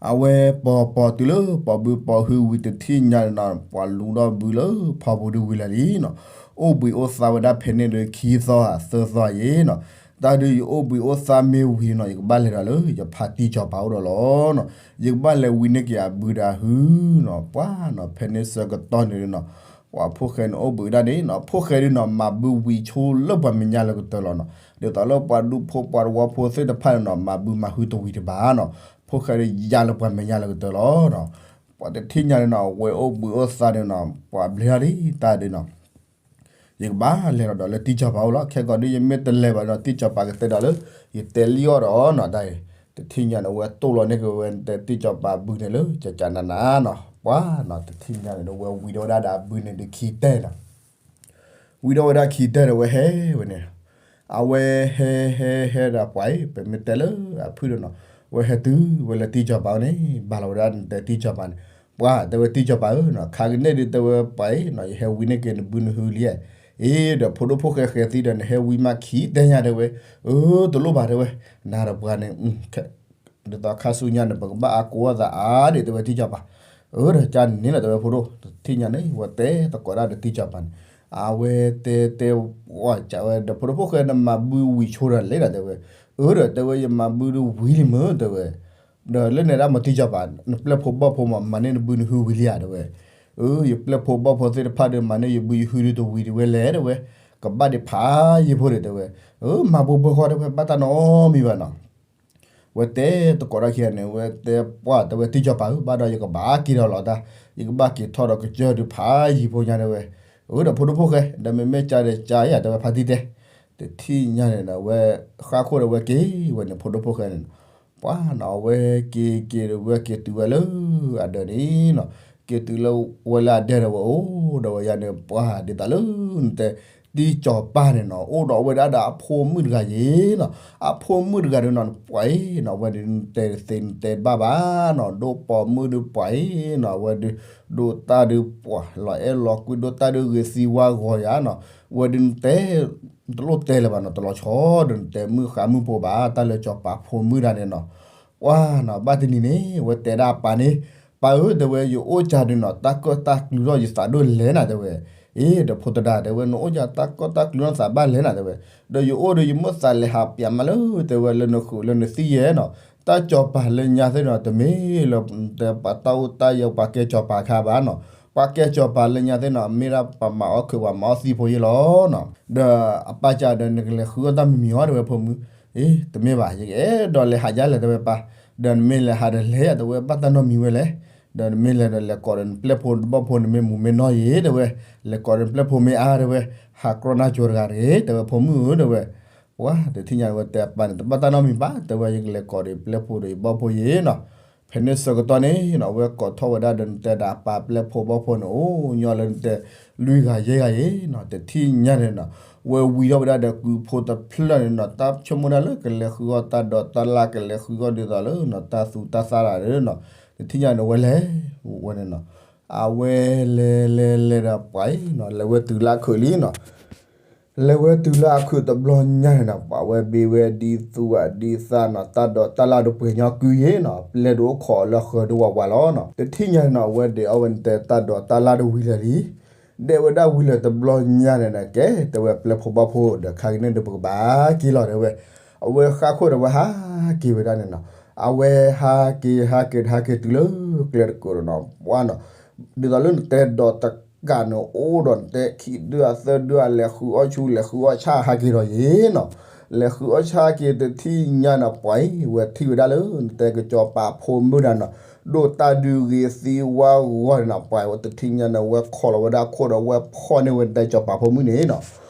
အဝဲပိာ်ပိာ်တုၤလၢပိာ်ဘုပိာ်ဟုဝံၤတထံၣ်ညါန့ၣ်နီၤ, ပှၤလူထီၣ်ဘုလၢဖီပူၤဒုးဝံၤလၢာ်လံနီၤ, အိၣ်ဘှံးအိၣ်သါဝဲဒၣ်ဖဲန့ၣ်ဒီးခံသီဧါသၢသီယဲနီၤ, တၢ်ဒုးယအိၣ်ဘှံးအိၣ်သါမ့ၢ်ဝံၤနီၤ ယကဘၣ်လဲၤဒီးလၢယဖါတံၢ်စီၤပၤအိၣ်ဒီးလီၤနီၤ, ယကဘၣ်လဲၤဝံန့ၢ်က့ၤအဘုဒီးအဟုနီၤ, ပှၢ်နီၤ ဖဲန့ၣ်ဆၢကတီၢ်န့ၣ်နီၤ, ပှၤဖိၣ်ဃဲန့ၣ်အိၣ်ဘှံးဒၣ်န့ၣ်နီၤ, ဖိၣ်ဃဲဒုးနီၤ မၤဘုဝံၤဆိလၢပှၤမဲာ်ညါလၢကတၢၢ်လီၤနီၤ. ဒ်သိးလၢပှၤဒူဖိပှၤတဝီဖိသ့ၣ်တဖၣ်န့ၣ်နီၤ မၤဘုမၤဟုတဝံၤတဘၣ်နီၤ. ဖိၣ်ဃဲဒုးယါလၢပှၤမဲာ်ညါလၢကတၢၢ်လီၤနီၤ. ပှၤတထံၣ်ညါန့ၣ်နီၤ ဝဲအိၣ်ဘှံးအိၣ်သါန့ၣ်နီၤ ပှၤဘျါဒၣ်တၢ်ဒုးနီၤ ယကဘၣ်လဲၤလီၤဒီးလၢတံၢ်စီၤပၤအိၣ်လီၤ. ခဲကီးဒုးယမ့ၢ်တလဲၤဘၣ်ဒီးတံၢ်စီၤပၤကတဲဒီးလၢ ယတဲလံအီၤဒီးနီၤ တၢ်အံၤ တထံၣ်ညါန့ၣ် ဝဲတိၢ်လီၤန့ၢ်က့ၤဝဲတံၢ်စီၤပၤဘုန့ၣ်လၢ ကကနနနီၤ. ပှၤနီၤ တထံၣ်ညါန့ၣ် ဝဲဝံၤဒီးဝဲဒၣ်ဒီးအဘုန့ၣ်ဒုးခံတဲနီၤ ဝံၤဒီးဝဲဒၣ်ခံတဲဒီးဝဲဟဲဝဲန့ၣ်, အဝဲဟဲဟဲဟဲဒီးပှၤအံၤ ပမ့ၢ်တဲလၢအဖုၣ်ဒီးနီၤ, ဝဲဟဲတုၤဝဲလၢတံၢ်စီၤပၤအအိၣ်န့ၣ် ဘၣ်လီၤဝဲဒၣ်နတဲတံၢ်စီၤပၤန့ၣ်, ပှၤတဲဝဲတံၢ်စီၤပၤဧၢနီၤ, ခါကန့ၣ်ဒုးတဲဝဲပှၤအံၤနီၤ ယဟဲဝံန့ၢ်က့ၤနဘုနဟုလံဧါ, အ့ ဒီးဖိဒိၣ်ဖိၣ်ဃဲဃဲၤသံဒီး နဟဲဝံမးခံတဲညါတဲဝဲ, အၢ တလိၣ်ဘၣ်တဲဝဲ, နၤဒီးပှၤန့ၣ် ဒ်သိးခါဆူညါန့ၣ် ပကဘၣ်အါကိးအသးအါဒံးတဲဝဲတံၢ်စီၤပၤ, အၢ ဒီးကန့ၣ်လီၤတဲဝဲဖိဒိၣ်, တထံၣ်ညါန့ၣ် ဝဲတဲသကိးဒၣ်ဒီးတံၢ်စီၤပၤန့ၣ်, အဝဲတဲတဲ ဝဲဒီးဖိဒိၣ်ဖိၣ်ဃဲ နမၤဘုဝံၤဆိဒီးလဲၣ်နီၤတဲဝဲ, အၢ ဒီးတဲဝဲယမၤဘုဒုးဝံၤလံမ့ၢ်တဲဝဲ, ဒီးလၢန့ၣ်ဒၣ်မ့ၢ်တံၢ်စီၤပၤ နပျဲၢ်ဖိဘီၣ်ဖိမး မၤန့ၢ်နဘုနဟုဝံၤလံဧါတဲဝဲ, အၢ ယပျဲၢ်ဖိဘီၣ်ဖိသ့ၣ်တဖၣ်ဒီး မၤန့ၢ်ယဘုယဟုဒုးတဝံၤဒံးဝဲလဲၣ်တဲဝဲ, ကဘၣ်ဒံးဖးယံာ်ဖိဒံးတဲဝဲ, အၢ မၤဘိဘၢဃီတဲဝဲ ဘၣ်တၢ်နီတမံၤဘၣ်နီၤ ဝဲတဲသကိးဒၣ်ခံဂၤန့ၣ် ဝဲတဲပှၢ်တဲဝဲတံၢ်စီၤပၤဧၢ ဘၣ်ဒီးယကဘၣ်က့ၤထီၣ်လီၤတၢ်, ယကဘၣ်က့ၤထီၣ်ဒီးကစၢၢ်ဒုးဖးယံာ်ဖိညါတဲဝဲ, အၢ ဒီးဖိဒိၣ်ဖိၣ်ဃဲ ဒီးမ့မ့ၢ်ကါဒီးကါယၤတဲဝဲဖါတံၢ်တဲ, တထံၣ်ညါန့ၣ်ဒီး ဝဲဃၣ်ခိၣ်ဒီးဝဲက့ၤဝဲန့ၣ် ဖိဒိၣ်ဖိၣ်ဃဲန့ၣ်, ပှၢ်နီၤ အဝဲက့ၤက့ၤဒီးဝဲက့ၤတုၤဝဲလၢအဒၢးန့ၣ်နီၤ, က့ၤတုၤလၢဝဲလၢအဒၢးဒီးဝဲအိၣ်ဒီးဝဲယါန့ၣ် ပှၢ်ဒ်သိးလၢနတဲ တံၢ်စီၤပၤန့ၣ်နီၤ အိၣ်ဒီးအဝဲဒၣ်ဒီးအဖိမုၣ်တဂၤယ့ၤနီၤ, အဖိမုၣ်တဂၤဒုးနီၤ ပှၤအံၤနီၤ အဝဲဒုးနတဲသ့နတဲဘၣ်ဘၣ်နီၤ ဒိၣ်ပိာ်မုၣ်ဒုးပှၤအံၤနီၤ အဝဲဒုး ဒိၣ်တၢ်ဒုးပှၤ လီၤအဲၣ်လီၤကွံ ဒိၣ်တၢ်ဒုးဂ့ၤသံဝါဂီၤယၤနီၤ, ဝဲဒုးနတဲ တလိၣ်တဲလၢၤဘၣ်နီၤ တလီၤဆီဒီးနတဲမုၢ်ဃါမုၢ်ဖိဘၣ် တၢ်လၢစီၤပၤဖိမုၣ်ဒၣ်န့ၣ်နီၤ, ပှၢ်နီၤ ဘၣ်တနံၤန့ၣ် ဝဲတဲဒၣ်အပၢ်န့ၣ်, ပၢ်ဧၢ တဲဝဲ ယအိၣ်ကၢ်ဒုးနီၤ တၢ်ကၢၣ်တၢ်ကျူထီၣ်ယသးဒိၣ်လဲၣ်နၤတဲဝဲ, အ့ ဒီးဖိသဒါတဲဝဲ နအိၣ်ကၢ်တၢ်ကၢၣ်တၢ်ကျူထီၣ်နသးဘၣ်လဲၣ်နၤတဲဝဲ, ဒီးယအိၣ်ဒီးယမိၣ်သးလဲၤဟးပၠးမးလၢ တဲဝဲလၢနဃုာ်လၢနသံယဲနီၤ, တၢ်စီၤပၤလၢညါသ့ၣ်နီၤ တမ့ၢ်လၢ တဲပှၤတၢ်အိၣ်တၢ်ယၢၤပှၤကဲစီၤပၤခါဘၣ်နီၤ, ပှၤကဲစီၤပၤလၢညါသ့ၣ်နီၤ မ့ၢ်ဒၣ်ပှၤမၤအီၣ်ခုးပှၤမၤအီၣ်သံဖိယ့ၢ်လီၤနီၤ, ဒီးအပၢ်ကၢ်ဒီးနကလဲၤဃုအီၣ်တၢ်မံၤမံၤအီၤတဲဝဲဖိမုၣ်, အ့ တမ့ၢ်ဘၣ် ယကအဲၣ်ဒိးလဲၤဟးယါလဲၣ်တဲဝဲပၢ်, ဒီးနမ့ၢ်လဲၤဟးဒီးလဲၤယါတဲဝဲဘၣ်တၢ်နီတမံၤဝဲလဲၣ်, ဒီးနမ့ၢ်လဲၤဒီးလဲၤကိးဒီးနပျဲၢ်ဖိဘီၣ်ဖိန့ၣ်မ့ၢ်မူၤမ့ၢ်နီၢ်ယ့ၤတဲဝဲ, လဲၤကိးဒီးနပျဲၢ်ဖိမ့ၢ်အါတဲဝဲ, ဟးကြီနါကၠိၤတဂၤတဂ့ၤ တဲဝဲဖိမုၣ်ဧၢတဲဝဲ, ပှၢ်တထံၣ်ညါဝဲတဲအပၢ်န့ၣ် တဘၣ်တၢ်နီတမံၤဘၣ် တဲဝဲယကလဲၤကိးဒီးယပျဲၢ်ဖိဒီးယဘီၣ်ဖိယ့ၤနီၤ, ဖဲန့ၣ်ဆၢကတီၢ်န့ၣ်နီၤ ဝဲကိးထီၣ်ဝဲဒၣ်ဒီးနတဲဒီးအပၢ်ပျဲၢ်ဖိဘီၣ်ဖိန့ၣ် အိၣ်ညီလၢနတဲ လွံၢ်ဂၤယဲၢ်ဂၤယ့ၤနီၤ, တထံၣ်ညါန့ၣ်နီၤ ဝဲဝံၤထီၣ်ဝဲဒၣ်ဒီးကုဖိတဖျၢၣ်န့ၣ်နီၤ တၢ်ဆိကမိၣ်ဒၣ်လၢကလဲၤဃုအီၣ်တၢ်ဒိးတၢ်လၢ် ကလဲၤဃုအီၣ်ဒ်သိးလၢနီၤ တၢ်သူတၢ်သၣ်တဂၤန့ၣ်နီၤ, တထံၣ်ညါန့ၣ်ဝဲလဲၤဝဲန့ၣ်နီၤ, အဝဲလဲၤလဲၤလဲၤဒီးပှၤအံၤနီၤ လဲၤဝဲတုၤလၢအခုးလံနီၤ လဲၤဝဲတုၤလၢအခုးတဘျီညါန့ၣ်နီၤ ပှၤဝဲဘ့ဝဲဒ်သူၣ်အဒံသၣ်နီၤ တၢ်ဒိးတၢ်လၢ်ဒုးပှ့ၤညီကုယ့ၤနီၤ ပျဲၢ်ဒုးအိၣ်ခိးအီၤလၢဃၢၤဒုးဝးဝးလီၤနီၤ, တထံၣ်ညါန့ၣ်နီၤ အဝဲဒုးအီၣ်ဝဲနတဲတၢ်ဒိးတၢ်လၢ်ဒုးဝံၤလၢာ်လံ, ဒဲးဝဲဒၣ်ဝံၤလၢာ်တဘျီညါန့ၣ်နီၤ ကဲ တဲဝဲပျဲၢ်ဖိဘီၣ်ဖိ ဒီးခါကန့ၣ်ဒုးပကဘၣ်က့ၤလီၤတဲဝဲ, အဝဲဃၣ်ခိၣ်ဒီးဝဲဟးက့ၤဝဲဒၣ်န့ၣ်နီၤ, အဝဲဟးက့ၤဟးက့ၤဟးက့ၤတုၤလၢကျဲတကိးဒီးနီၤ ပှၢ်နီၤ ဒ်သိးလၢနတဲဒီးတကးန့ၣ် အိၣ်ဒီးနတဲခံဒုအသၢဒုအလဲၤဃုအီၣ်ဆူလဲၤဃုအီၣ်ဆၣ်ဟးက့ၤဒီးယ့ၤနီၤ, လဲၤဃုအီၣ်ဆၣ်က့ၤတထံၣ်ညါန့ၣ် ပှၤအံၤဝဲထံၣ်ဝဲဒၣ်လၢ နတဲကစီၤပၤဖိမုၣ်ဒၣ်နီၤ, ဒိၣ်တၢ်ဒုးဂ့ၤသံဝါဂီၤန့ၣ်နီၤ ပှၤဝဲတထံၣ်ညါန့ၣ် ဝဲခိးလီၤဝဲဒၣ်ခိၣ်ဒီးဝဲဖီၣ်န့ၢ်ဝဲဒၣ်စီၤပၤဖိမုၣ်န့ၣ်နီၤ,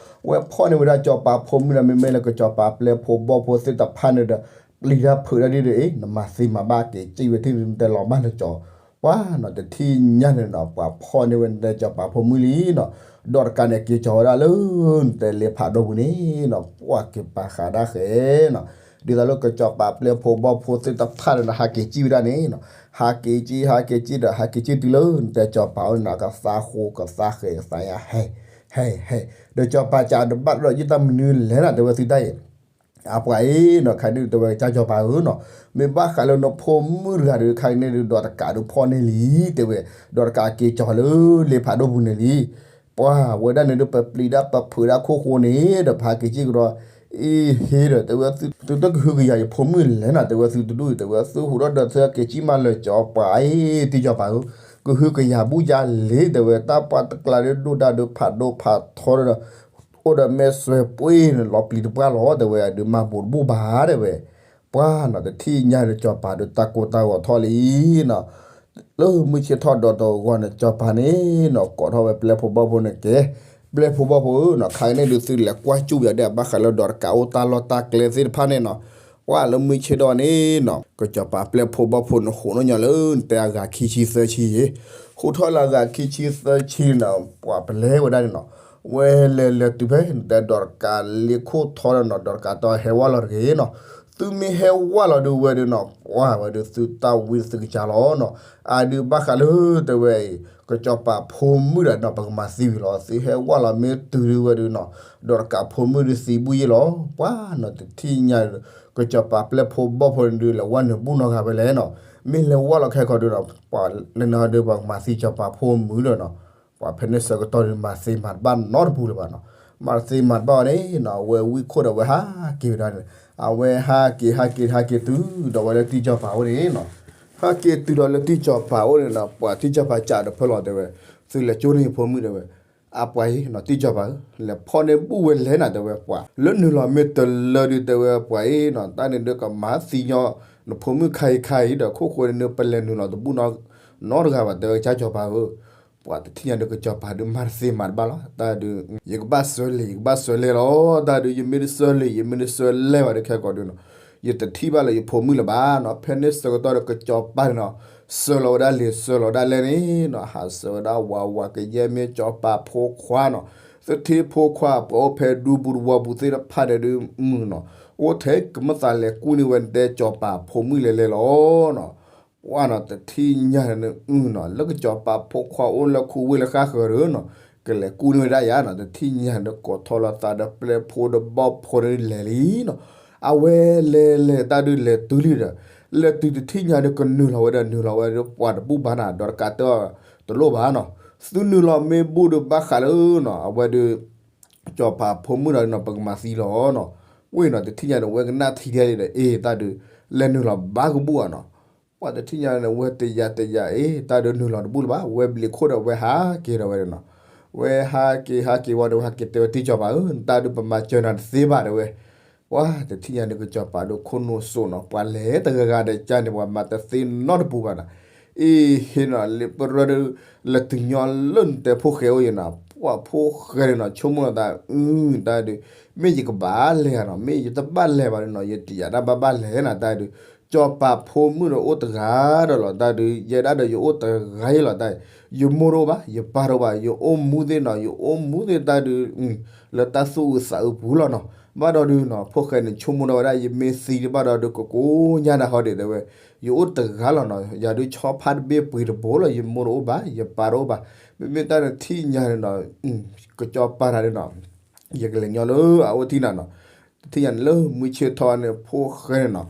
ဝဲဖီၣ်န့ၢ်ဝဲဒၣ်စီၤပၤဖိမုၣ်ဒီး မ့မ့ၢ်လၢကစီၤပၤပျဲၢ်ဖိဘီၣ်ဖိသ့ၣ်တဖၣ်န့ၣ်ဒီး ပျံၤတၢ်ဖုးတၢ်ဒ်ဒီး အ့ နမၤသ့မၤဘၣ်က့ၤစံၣ်ဝဲထံၣ်နတဲလီၤဘၣ်လၢကၠီၤ, ပှၢ်နီၤ တထံၣ်ညါန့ၣ်နီၤ ပှၤဖီၣ်န့ၢ်ဝဲနတဲစီၤပၤဖိမုၣ်လံနီၤ, ဒီးတကးန့ၣ်က့ၤကၠီၤဝဲဒၣ်လၢ နတဲလ့ဖးဒိၣ်ပူၤန့ၣ်နီၤ ပှၢ်က့ၤပာ်ဃာ်ဒၣ်ဃဲနီၤ, ဒ်သိးလၢကစီၤပၤပျဲၢ်ဖိဘီၣ်ဖိသ့ၣ်တဖၣ်န့ၣ်နီၤ ဟးက့ၤစံၣ်ဝဲဒၣ်န့ၣ်နီၤ, ဟးက့ၤစံၣ် ဟးက့ၤစံၣ်ဒီး ဟးက့ၤစံၣ်တုၤလၢ နတဲစီၤပၤအိၣ်န့ၣ်နီၤ ကသါဃိကသါဃဲၤကသါယါ ဟဲ ဟဲ ဟဲ, ဒီးစီၤပၤစံးဒီး ဘၣ်ဒီးယတၢ်မနုၤလဲၣ်နီၤ တဲဝဲသုတၢ်အံၤ အပှၤအံၤနီၤ ခါဒုးတဲဝဲကစၢ်စီၤပၤဧၢနီၤ, မ့ၢ်ဘၣ်ဃးလၢနဖိမုၣ်တဂၤဒီး ခါန့ၣ်ဒုး ဒီးတကးဒုးဖီၣ်န့ၢ်လံ တဲဝဲ, ဒီးတကးက့ၤကၠီၤလၢလ့ဖးဒိၣ်ပူၤန့ၣ်လံ, ပှၢ်ဝဲဒၣ်န့ၣ်ဒုး ပပျံၤဒၣ်ပဖုးဒၣ်ခိၣ်ဃိန့ၣ် ဒီးပဟးက့ၤစံၣ်ကဒီး, အ့ဟ့ဒီး တဲဝဲသုတကဟုကယာ်ယဖိမုၣ်လဲၣ်နီၤ တဲဝဲသုတဒူၣ်အံၤ တဲဝဲသုဟူးဒီးဒီးသုဟဲက့ၤစံၣ်မးလၢာ်ကၠီၤ ပှၤအံၤ တံၢ်စီၤပၤဧၢ ကဟုကယာ်ဘူၣ်ယါလံ တဲဝဲ, တၢ်ပှၢ်တကျါဒုး ဒိၣ်ဒၣ်ဒုး ဖးဒိၣ်ဖးထီဒီး အိၣ်ဒီးမဲာ်စွဲပှ့ၤန့ၣ် လီၤပျံၤတပှၢ်လီၤ တဲဝဲ, အဒုးမၤဘူးတဘူၣ်ဘၣ် တဲဝဲ. ပှၤနီၤ တထံၣ်ညါန့ၣ် စီၤပၤဒုးတၢ်ကိၢ်တၢ်ဂီၤထီၣ်လံနီၤ. လၢမုၢ်ဆ့ၣ်ထီၣ်ဒီးတဂီၤန့ၣ် စီၤပၤန့ၣ်နီၤ ကိးထီၣ်ဝဲပျဲၢ်ဖိဘီၣ်ဖိန့ၣ်က့ၤ, ပျဲၢ်ဖိဘီၣ်ဖိဧၢနီၤ, ခါကန့ၣ်ဒုး သုလဲၤကွၢ်စူၣ်ယၤဒဲး ဘၣ်ဃးလၢဒီးတကးအိၣ်တၢ်လီၢ်တၢ်ကျဲသ့ၣ်တဖၣ်န့ၣ်နီၤ. ပှၤလၢမုၢ်ဆ့ၣ်ထီၣ်န့ၣ်နီၤ ကစီၤပၤပျဲၢ်ဖိဘီၣ်ဖိန့ၣ် ဟူးန့ၢ်ညီလၢ နတဲအဂၤခံဆံသၢဆံယ့ၤ, ဟူးထီၣ်လၢအဂၤခံဆံသၢဆံန့ၣ်နီၤ ပှၤပလဲၤဝဲဒၣ်န့ၣ်နီၤ ဝဲလဲၤလဲၤတုၤဖဲ နတဲဒီးတကးလ့ခိၣ်ထီဒီးနီၤ ဒီးတကးတဟဲဝဲလီၤတဂ့ၤနီၤ. သုမ့ၢ်ဟဲဝဲလီၤဒုးဝဲဒုးနီၤ ပှၤဝဲဒုးသုတၢ်ဝံသုကစၢ်လီၤနီၤ. အဒုးဘၣ်ဃးလၢတဲဝဲအံၤ ကစီၤပၤဖိမုၣ်ဒီးနီၤ ပကမၤသံဝံၤလီၤ. သုဟဲဝဲလီၤမ့ၢ်တုၤဒုးဝဲဒုးနီၤ ဒီးတကးဖိမုၣ်ဒုးသံဘူၣ်ယ့ၢ်လီၤ. ပှၤနီၤ တထံၣ်ညါ ကစီၤပၤပျဲၢ်ဖိဘီၣ်ဖိန့ၣ်ဒုး လဲၤဝဲနုာ်ဘူၣ်နီတဂၤဖဲလဲၣ်နီၤ. မ့ၢ်လဲၤဝဲလီၤခဲကီးဒုးနီၤ ပှၤလၢနဟီဒုး ပကမၤသံစီၤပၤဖိမုၣ်ဒီးနီၤ ပှၤဖဲန့ၣ်ဆၢကတီၢ်ဒုး မၤသ့မၤတဘၣ်နီတပူၤလၢၤဘၣ်နီၤ. မၤတသ့မၤတဘၣ်ဘၣ်န့ၣ်နီၤ အဝဲဝံခိၣ်ဒီးဝဲဟးက့ၤဝဲဒၣ်န့ၣ် အဝဲဟးက့ၤဟးက့ၤဟးက့ၤတုၤဒီးဝဲလၢတံၢ်စီၤပၤအိၣ်န့ၣ်နီၤ. ဟဲက့ၤတုၤဒီးလၢတံၢ်စီၤပၤအိၣ်န့ၣ်နီၤ ပှၤတံၢ်စီၤပၤစံးဒီးဖဲလီၤတဲဝဲ, သုလဲၤကၠိန့ၢ်ယဖိမုၣ်တဲဝဲ. အပှၤအံၤနီၤ တံၢ်စီၤပၤဧၢ, လဲၤဖီၣ်န့ၢ်ဘူၣ်ဝဲလဲၣ်နၤတဲဝဲ. ပှၤလၢနုာ်လီၤမ့ၢ်တလၢဒုးတဲဝဲ ပှၤအံၤနီၤ တၢ်န့ၣ်ဒုးကမၤသံညီနဖိမုၣ်ခါအံၤခါအံၤဒီး ခိၣ်ဃိန့ၣ်ဒုး ပလဲၤနုာ်လီၤတဘူၣ်နီ နီတဂၤဘၣ်တဲဝဲ ကစၢ်စီၤပၤဧၢ. ပှၤတထံၣ်ညါဒုး ကစီၤပၤဒုးမၤတသ့မၤတဘၣ်လီၤ. တၢ်ဒုး ယကဘၣ်စၢၤလဲၣ် ယကဘၣ်စၢၤလဲၣ်လီၤ. တၢ်ဒုး ယမ့ၢ်တစၢၤလဲၣ် ယမ့ၢ်တစၢၤလဲၣ်ဘၣ်ဒီး ခဲကီးဒုးနီၤ ယတထံၣ်ဘၣ်လၢယဖိမုၣ်လၢၤဘၣ်နီၤ. ဖဲန့ၣ်ဆၢကတီၢ်ဒီး ကစီၤပၤန့ၣ်နီၤ စၢၤလီၤဝဲဒၣ်လံာ် စၢၤလီၤဝဲဒၣ်လဲၢ်န့ၣ်နီၤ ဟးစၢၤဝဲဒၣ်ဝးဝးကယဲၢ်မ့ၢ်စီၤပၤဖိခွါနီၤ သထ့ဖိခွါ ပှၤအိၣ်ဖဲဒူပူၤတဝီပူၤသ့ၣ်တဖၣ်န့ၣ်ဒုး မုၢ်နီၤ အိၣ်ထဲကမၢသးလဲၤကူၣ်န့ၢ်ဝဲတဲစီၤပၤဖိမုၣ်လဲၤလဲၤလီၤနီၤ. ပှၤနီၤ တထံၣ်ညါန့ၣ် အုနီၤ လၢကစီၤပၤဖိခွါအိၣ်လၢခူဝ့ၢ်လၢဃၣ်ဃၢၤဒီးနီၤ ကလဲၤကူၣ်န့ၢ်ဝဲဒၣ်ယၤနီၤ တထံၣ်ညါန့ၣ် ကိးထီၣ်လီၤသးဒီးပျဲၢ်ဖိဒီးဘီၣ်ဖိန့ၣ်လဲၤလံနီၤ. အဝဲလဲၤလဲၤတၢ်ဒုးလဲၤတုၤလံဒီး လဲၤတုၤတထံၣ်ညါဒီးကနုာ်လီၤဝဲဒီး နုာ်လီၤဝဲဒီးပှၤတဘူၣ်ဘၣ်နီၤ ဒီးတကးတၢၢ်တလိၣ်ဘၣ်နီၤ. သုနုာ်လီၤမ့ၢ်ဘူၣ်ဒီးဘၣ်ဃးလၢနီၤ အဝဲဒီး စီၤပၤဖိမုၣ်ဒီးနီၤ ပကမၤသံလီၤနီၤ. ဝ့ၢ်နီၤ တထံၣ်ညါန့ၣ် ဝဲကနၣ်ထံထဲလံဒီး အ့ တၢ်ဒုး လဲၤနုာ်လီၤဘၣ်ကဘူၣ်ဧါနီၤ. ပှၤတထံၣ်ညါန့ၣ် ဝဲတယာ်တယာ် အ့ တၢ်ဒုးနုာ်လီၤတဘူၣ်လၢၤဘၣ် ဝဲဘျံးခိၣ်ဒီးဝဲဟးက့ၤဒီးဝဲနီၤ. ဝဲဟးက့ၤဟးက့ၤဝံၤဒီး ဝဲဟးက့ၤတဲဝဲတံၢ်စီၤပၤဧၢ တၢ်ဒုးပမၤစၢၤနၤတသ့ဘၣ်တဲဝဲ. ပှၤတထံၣ်ညါန့ၣ် ကစီၤပၤဒုးခိၣ်နူာ်စိးနီၤ ပှၤလဲၤတဂၤဂၤဒီးကါန့ၣ် ပှၤမၤတသ့နီတပူၤဘၣ်နီၤ. အ့ ဟ့ၣ်နီၤ လံာ်ပရၢဒုး လဲၤတုၤညီလၢနတဲဖိၣ်ဃဲအိၣ်ယဲနီၤ ပှၤဖိၣ်ဃဲန့ၣ်နီၤ ဆိကမိၣ်လီၤသး အု တၢ်ဒုး မ့ၢ်ယကဘၣ်လဲၤဧါနီၤ မ့ၢ်ယတဘၣ်လဲၤဘၣ်ဒီးနီၤ ယတယာ်တၢ်ဘၣ်ဘၣ်လဲၤနၤ တၢ်ဒုး စီၤပၤဖိမုၣ်ဒီးအိၣ်တဂၤဒီးလီၤ တၢ်ဒုး ယဲဒၣ်ဒီးယအိၣ်တဂၤယဲလီၤ တၢ် ယမိၢ်တအိၣ်ဘၣ် ယပၢ်တအိၣ်ဘၣ် ယအိၣ်မူသ့ၣ်နီၤ ယအိၣ်မူသ့ၣ်တၢ်ဒုး လၢတၢ်သူၣ်အုးသးအုးပူၤလီၤနီၤ. ဘၣ်ဒီးဒုးနီၤ ဖိၣ်ဃဲန့ၣ် ဆိကမိၣ်ထီၣ်ဝဲဒၣ် ယမ့ၢ်သံတဘၣ်ဒီးဒုး ကကိညါနၤဟီဒံးတဲဝဲ. ယအိၣ်တဂၤလီၤနီၤ ယၤဒုးဆီဖါတဘ့ၣ်ပှ့ၤတဘိလီၤ ယမိၢ်တအိၣ်ဘၣ် ယပၢ်တအိၣ်ဘၣ်. မ့မ့ၢ်တၢ်န့ၣ်ထံၣ်ညါန့ၣ်နီၤ ကစီၤပၤတၢ်ဒုးနီၤ ယကလဲၤညီလၢအအိၣ်ထံၣ်နၤနီၤ. တထံၣ်ညါန့ၣ်လၢမုၢ်ဆ့ၣ်ထီၣ်န့ၣ် ဖိၣ်ဃဲန့ၣ်နီၤ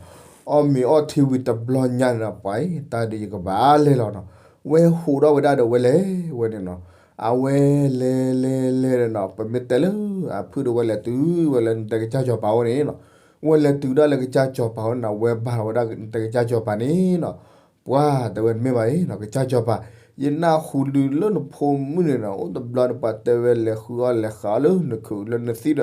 အီၣ်မ့ၤအီထံဝံၤတဘျီညါန့ၣ်နီၤ ပှၤအံၤ တၢ်ဒုးယကဘၣ်လဲၤလီၤနီၤ. ဝဲဟူးထီၣ်ဝဲဒၣ်ဒီးဝဲလဲၤဝဲန့ၣ်နီၤ. အဝဲလဲၤလဲၤလဲၤန့ၣ်နီၤ ပမ့ၢ်တဲလၢအဖုၣ်ဒီးဝဲလဲၤတုၤဝဲလၢနတဲကစၢ်စီၤပၤအိၣ်န့ၣ်နီၤ. ဝဲလဲၤတုၤဒၣ်လၢကစၢ်စီၤပၤအိၣ်န့ၣ်နီၤ ဝဲဘါလီၤဝဲဒၣ်နတဲကစၢ်စီၤပၤန့ၣ်နီၤ. ပှၤတဲဝဲတမ့ၢ်ဘၣ်အံၤနီၤ ကစၢ်စီၤပၤ ယနၢ်ဟူဒုးလၢနဖိမုၣ်န့ၣ်နီၤ အိၣ်တဘျီန့ၣ် ပှၤတဲဝဲလဲၤဃုအီၣ်လဲၤဃုအီလၢနခုးလၢနသံဒီး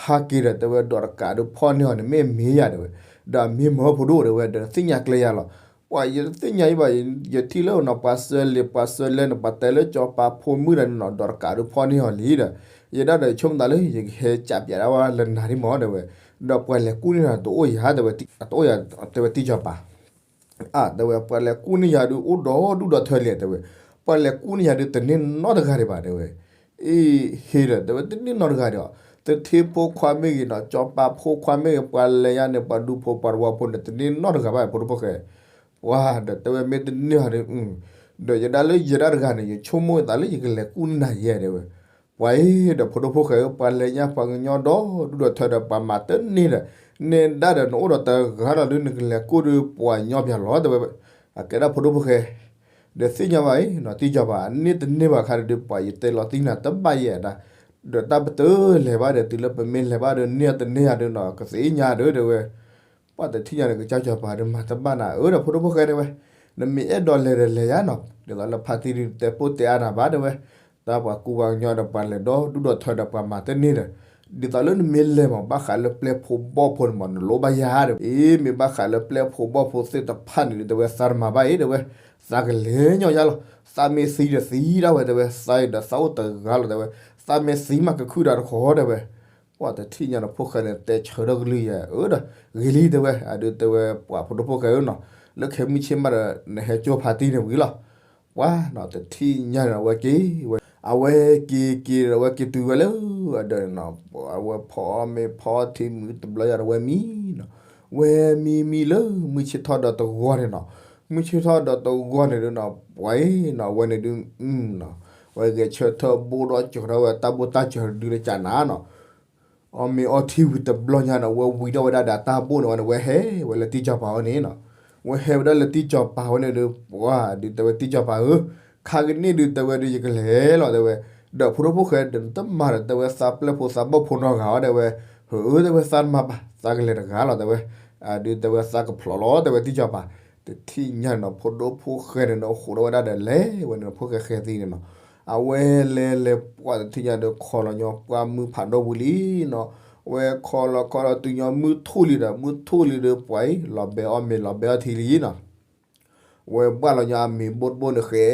ဟးက့ၤဒီးတဲဝဲဒီးတကးဒုးဖီၣ်န့ၢ်အီၤန့ၣ် မ့ၢ်မ့ၢ်ယၤတဲဝဲ. ဒီးမ့ၢ်မၢဖိဒိၣ်တဲဝဲ ဒီးသ့ၣ်ညါကျဲယၤလီၤ. ပှၤယတသ့ၣ်ညါအံၤဘၣ် ယထံၣ်လၢနီၤ ပှၤစၢၤလံာ်ပှၤစၢၤလဲၢ်န့ၣ် ပှၤတဲလၢစီၤပၤဖိမုၣ်ဒီးန့ၣ်နီၤ ဒီးတကးဒုးဖီၣ်န့ၢ်အီၤလံဒီး ယဒၣ်ဒီးဆိကမိၣ်သးလၢ ယကဟဲကးပၠးဒၣ်ဝဲလၢနၤဒ်မၢတဲဝဲ. ဒီးပှၤလဲၤကူၣ်န့ၢ်နၤတအိၣ်ယၤတဲဝဲ တအိၣ်ယၤတဲဝဲတံၢ်စီၤပၤ အါ တဲဝဲ ပှၤလဲၤကူၣ်န့ၢ်ယၤဒုး အိၣ်ဒီဒူၣ်ဒီထၢလံ တဲဝဲ. ပှၤလဲၤကူၣ်န့ၢ်ယၤဒုး တန့ၢ်နီတဂၤဒံးဘၣ် တဲဝဲ. အ့ ဟ့ၣ်ဒီး တဲဝဲ တန့ၢ်နီတဂၤဒံးဘၣ်. သထ့ဖိခွါမ့ၢ်ဂ့ၤနီၤ စီၤပၤဖိခွါမ့ၢ်ဂ့ၤ ပှၤလဲၤညါန့ၣ် ပှၤဒူဖိပှၤတဝီဖိန့ၣ် တန့ၢ်နီတဂၤဘၣ် ဖိဒိၣ်ဖိၣ်ဃဲ. ပှၤဒီး တဲဝဲ မ့ၢ်တန့ၢ်ဟီဒုး ဒီးယဒၣ်လၢယဲဒၣ်တဂၤန့ၣ် ယဆိကမိၣ်သးလၢယကလဲၤကူၣ်န့ၢ်နၤယဲ တဲဝဲ. ပှၤအံၤဒီး ဖိဒိၣ်ဖိၣ်ဃဲဧၢ ပှၤလဲၤညါပှၤကညီဒီဒူၣ်ဒီထၢဒီး ပှၤမၤတန့ၢ်ဒီး နဲဒၣ်ဒီးနအိၣ်ဒီးတဂၤလီၤဒုး နကလဲၤကူၣ်ဒုး ပှၤညီပၠးလီၤ တဲဝဲ. အကဲဒၣ်ဖိဒိၣ်ဖိၣ်ဃဲ ဒီးသ့ၣ်ညါဘၣ်အံၤနီၤ တံၢ်စီၤပၤ န့ၢ်တန့ၢ်ဘၣ်ခါဒုး ပှၤယတဲလီၤတံၢ်နၤတဘၣ်ယဲဒၣ်. ဒီးတၢ်ပတလဲၤဘၣ်ဒီး တုၤလၢပမ့ၢ်လဲၤဘၣ်ဒီး န့ၢ်တန့ၢ်ယၤဒုးနီၤ ကသ့ၣ်ညါဒုး တဲဝဲ. ပှၤတထံၣ်ညါဒီး ကစၢ်စီၤပၤဒီး မၤတဘၣ်နၤဧၢဒီး ဖိဒိၣ်ဖိၣ်ဃဲ တဲဝဲ. နမ့ၢ်အဲၣ်ဒိးလဲၤဒီးလဲၤယါနီၤ, ဒ်သိးလၢဖါတံၢ်ဒုး တဲပိၢ်တဲအါနၤဘၣ်တဲဝဲ, တၢ်ပှၤကူပှၤကညီဒီးပှၤလဲၤဒီဒူၣ်ဒီထၢဒီးပှၤမၤတန့ၢ်ဒီး, ဒ်သိးလၢနမ့ၢ်လဲၤမး ဘၣ်ဃးလၢပျဲၢ်ဖိဘီၣ်ဖိန့ၣ်မး နလိၣ်ဘၣ်ယၤတဲဝဲ, အ့ မ့ၢ်ဘၣ်ဃးလၢပျဲၢ်ဖိဘီၣ်ဖိသ့ၣ်တဖၣ်န့ၣ်ဒုးတဲဝဲ သးတမၤဘၣ်အံၤတဲဝဲ, သးကလဲၤညီယါလီၤ, သးမ့ၢ်သံဒီးသံဒၣ်ဝဲတဲဝဲ, သးအံၤဒီးသးအိၣ်တဂၤလီၤတဲဝဲ, သးမ့ၢ်သံမးကခုၣ်ဒီးတခီတဲဝဲ ပှၤတထံၣ်ညါဒီးဖိၣ်ဃဲန့ၣ် တဲဆၢထၢၣ်ကလုၢ်ယဲ အၢဒီး ဂ့ၤလံတဲဝဲ, အဒုးတဲဝဲ ပှၤဖိဒိၣ်ဖိၣ်ဃဲဧၢနီၤ, လၢခဲမုၢ်ဆ့ၣ်မးဒီး နဟဲကၠိဖါတံၢ်န့ၣ်ဝံၤလီၤ. ပှၤနီၤ တထံၣ်ညါန့ၣ် အဝဲက့ၤဝဲ, အဝဲက့ၤက့ၤဒီး အဝဲက့ၤတုၤဝဲလၢအဒၢးန့ၣ်နီၤ, အဝဲဖီအီၣ်မ့ၤဖီအီထံမုၢ်တဘျီယၤဒီး ဝဲမံနီၤ, ဝဲမံမံလၢမုၢ်ဆ့ၣ်ထီၣ်ဒီးတဂီၤန့ၣ်နီၤ, မုၢ်ဆ့ၣ်ထီၣ်ဒီးတဂီၤန့ၣ်ဒုးနီၤ ပှၤအံၤနီၤ အဝဲန့ၣ်ဒုး နီၤ, ဝဲဂဲၤဆၢထၢၣ်ဘိၣ်ဒီးစၢၤထီၣ်ဝဲတၢ်ဘိၣ်တၢ်စၢၤဒုးလၢကနၤနီၤ အီၣ်မ့ၤအီထံဝံၤတဘျီညါဒီး ဝဲဝံၤဒီးဝဲဒၣ်ဒီးတၢ်ဘိၣ်န့ၣ်ဝဲန့ၣ် ဝဲဟဲဝဲလၢတံၢ်စီၤပၤအအိၣ်န့ၣ်နီၤ, ဝဲဟဲဝဲဒၣ်လၢတံၢ်စီၤပၤဝဲန့ၣ်ဒုး ပှၤဒုးတဲဝဲတံၢ်စီၤပၤဧၢ, ခါကန့ၢ်ဒုးတဲဝဲဒုး ယကလဲၤလီၤတဲဝဲ, ဒီးဖိဒိၣ်ဖိၣ်ဃဲဒီး နတမၤဒီးတဲဝဲသးပျဲၢ်ဖိသးဘီၣ်ဖိနီတဂၤဧါတဲဝဲ, ဧၢတဲဝဲသးတမၤဘၣ် သးကလဲၤတဂၤလီၤတဲဝဲ, ဒုးတဲဝဲသးကဖျိးလီၤတဲဝဲတံၢ်စီၤပၤ, တထံၣ်ညါန့ၣ်နီၤ ဖိဒိၣ်ဖိၣ်ဃဲန့ၣ်ဒီး ဃိးဒီးဝဲဒၣ်ဒီးလဲၤဝဲန့ၣ် ဖိၣ်ဃဲဃဲၤသံန့ၣ်နီၤ အဝဲလဲၤလဲၤပှၢ်တထံၣ်ညါဒီး ခီလီၤညီပှၢ်မုၢ်ဖးဒိၣ်ဝံၤလံနီၤ, ဝဲခီလီၤခီလီၤတုၤညီမုၢ်ထူၣ်လံဒီး မုၢ်ထူၣ်လံဒီး ပှၤအံၤ လီၤဘဲအီၣ်မ့ၤလီၤဘဲအီထံလံနီၤ, ဝဲဘၣ်လီၤညီအမ့ၤဘိၣ်တဘိၣ်န့ၣ် ဃဲ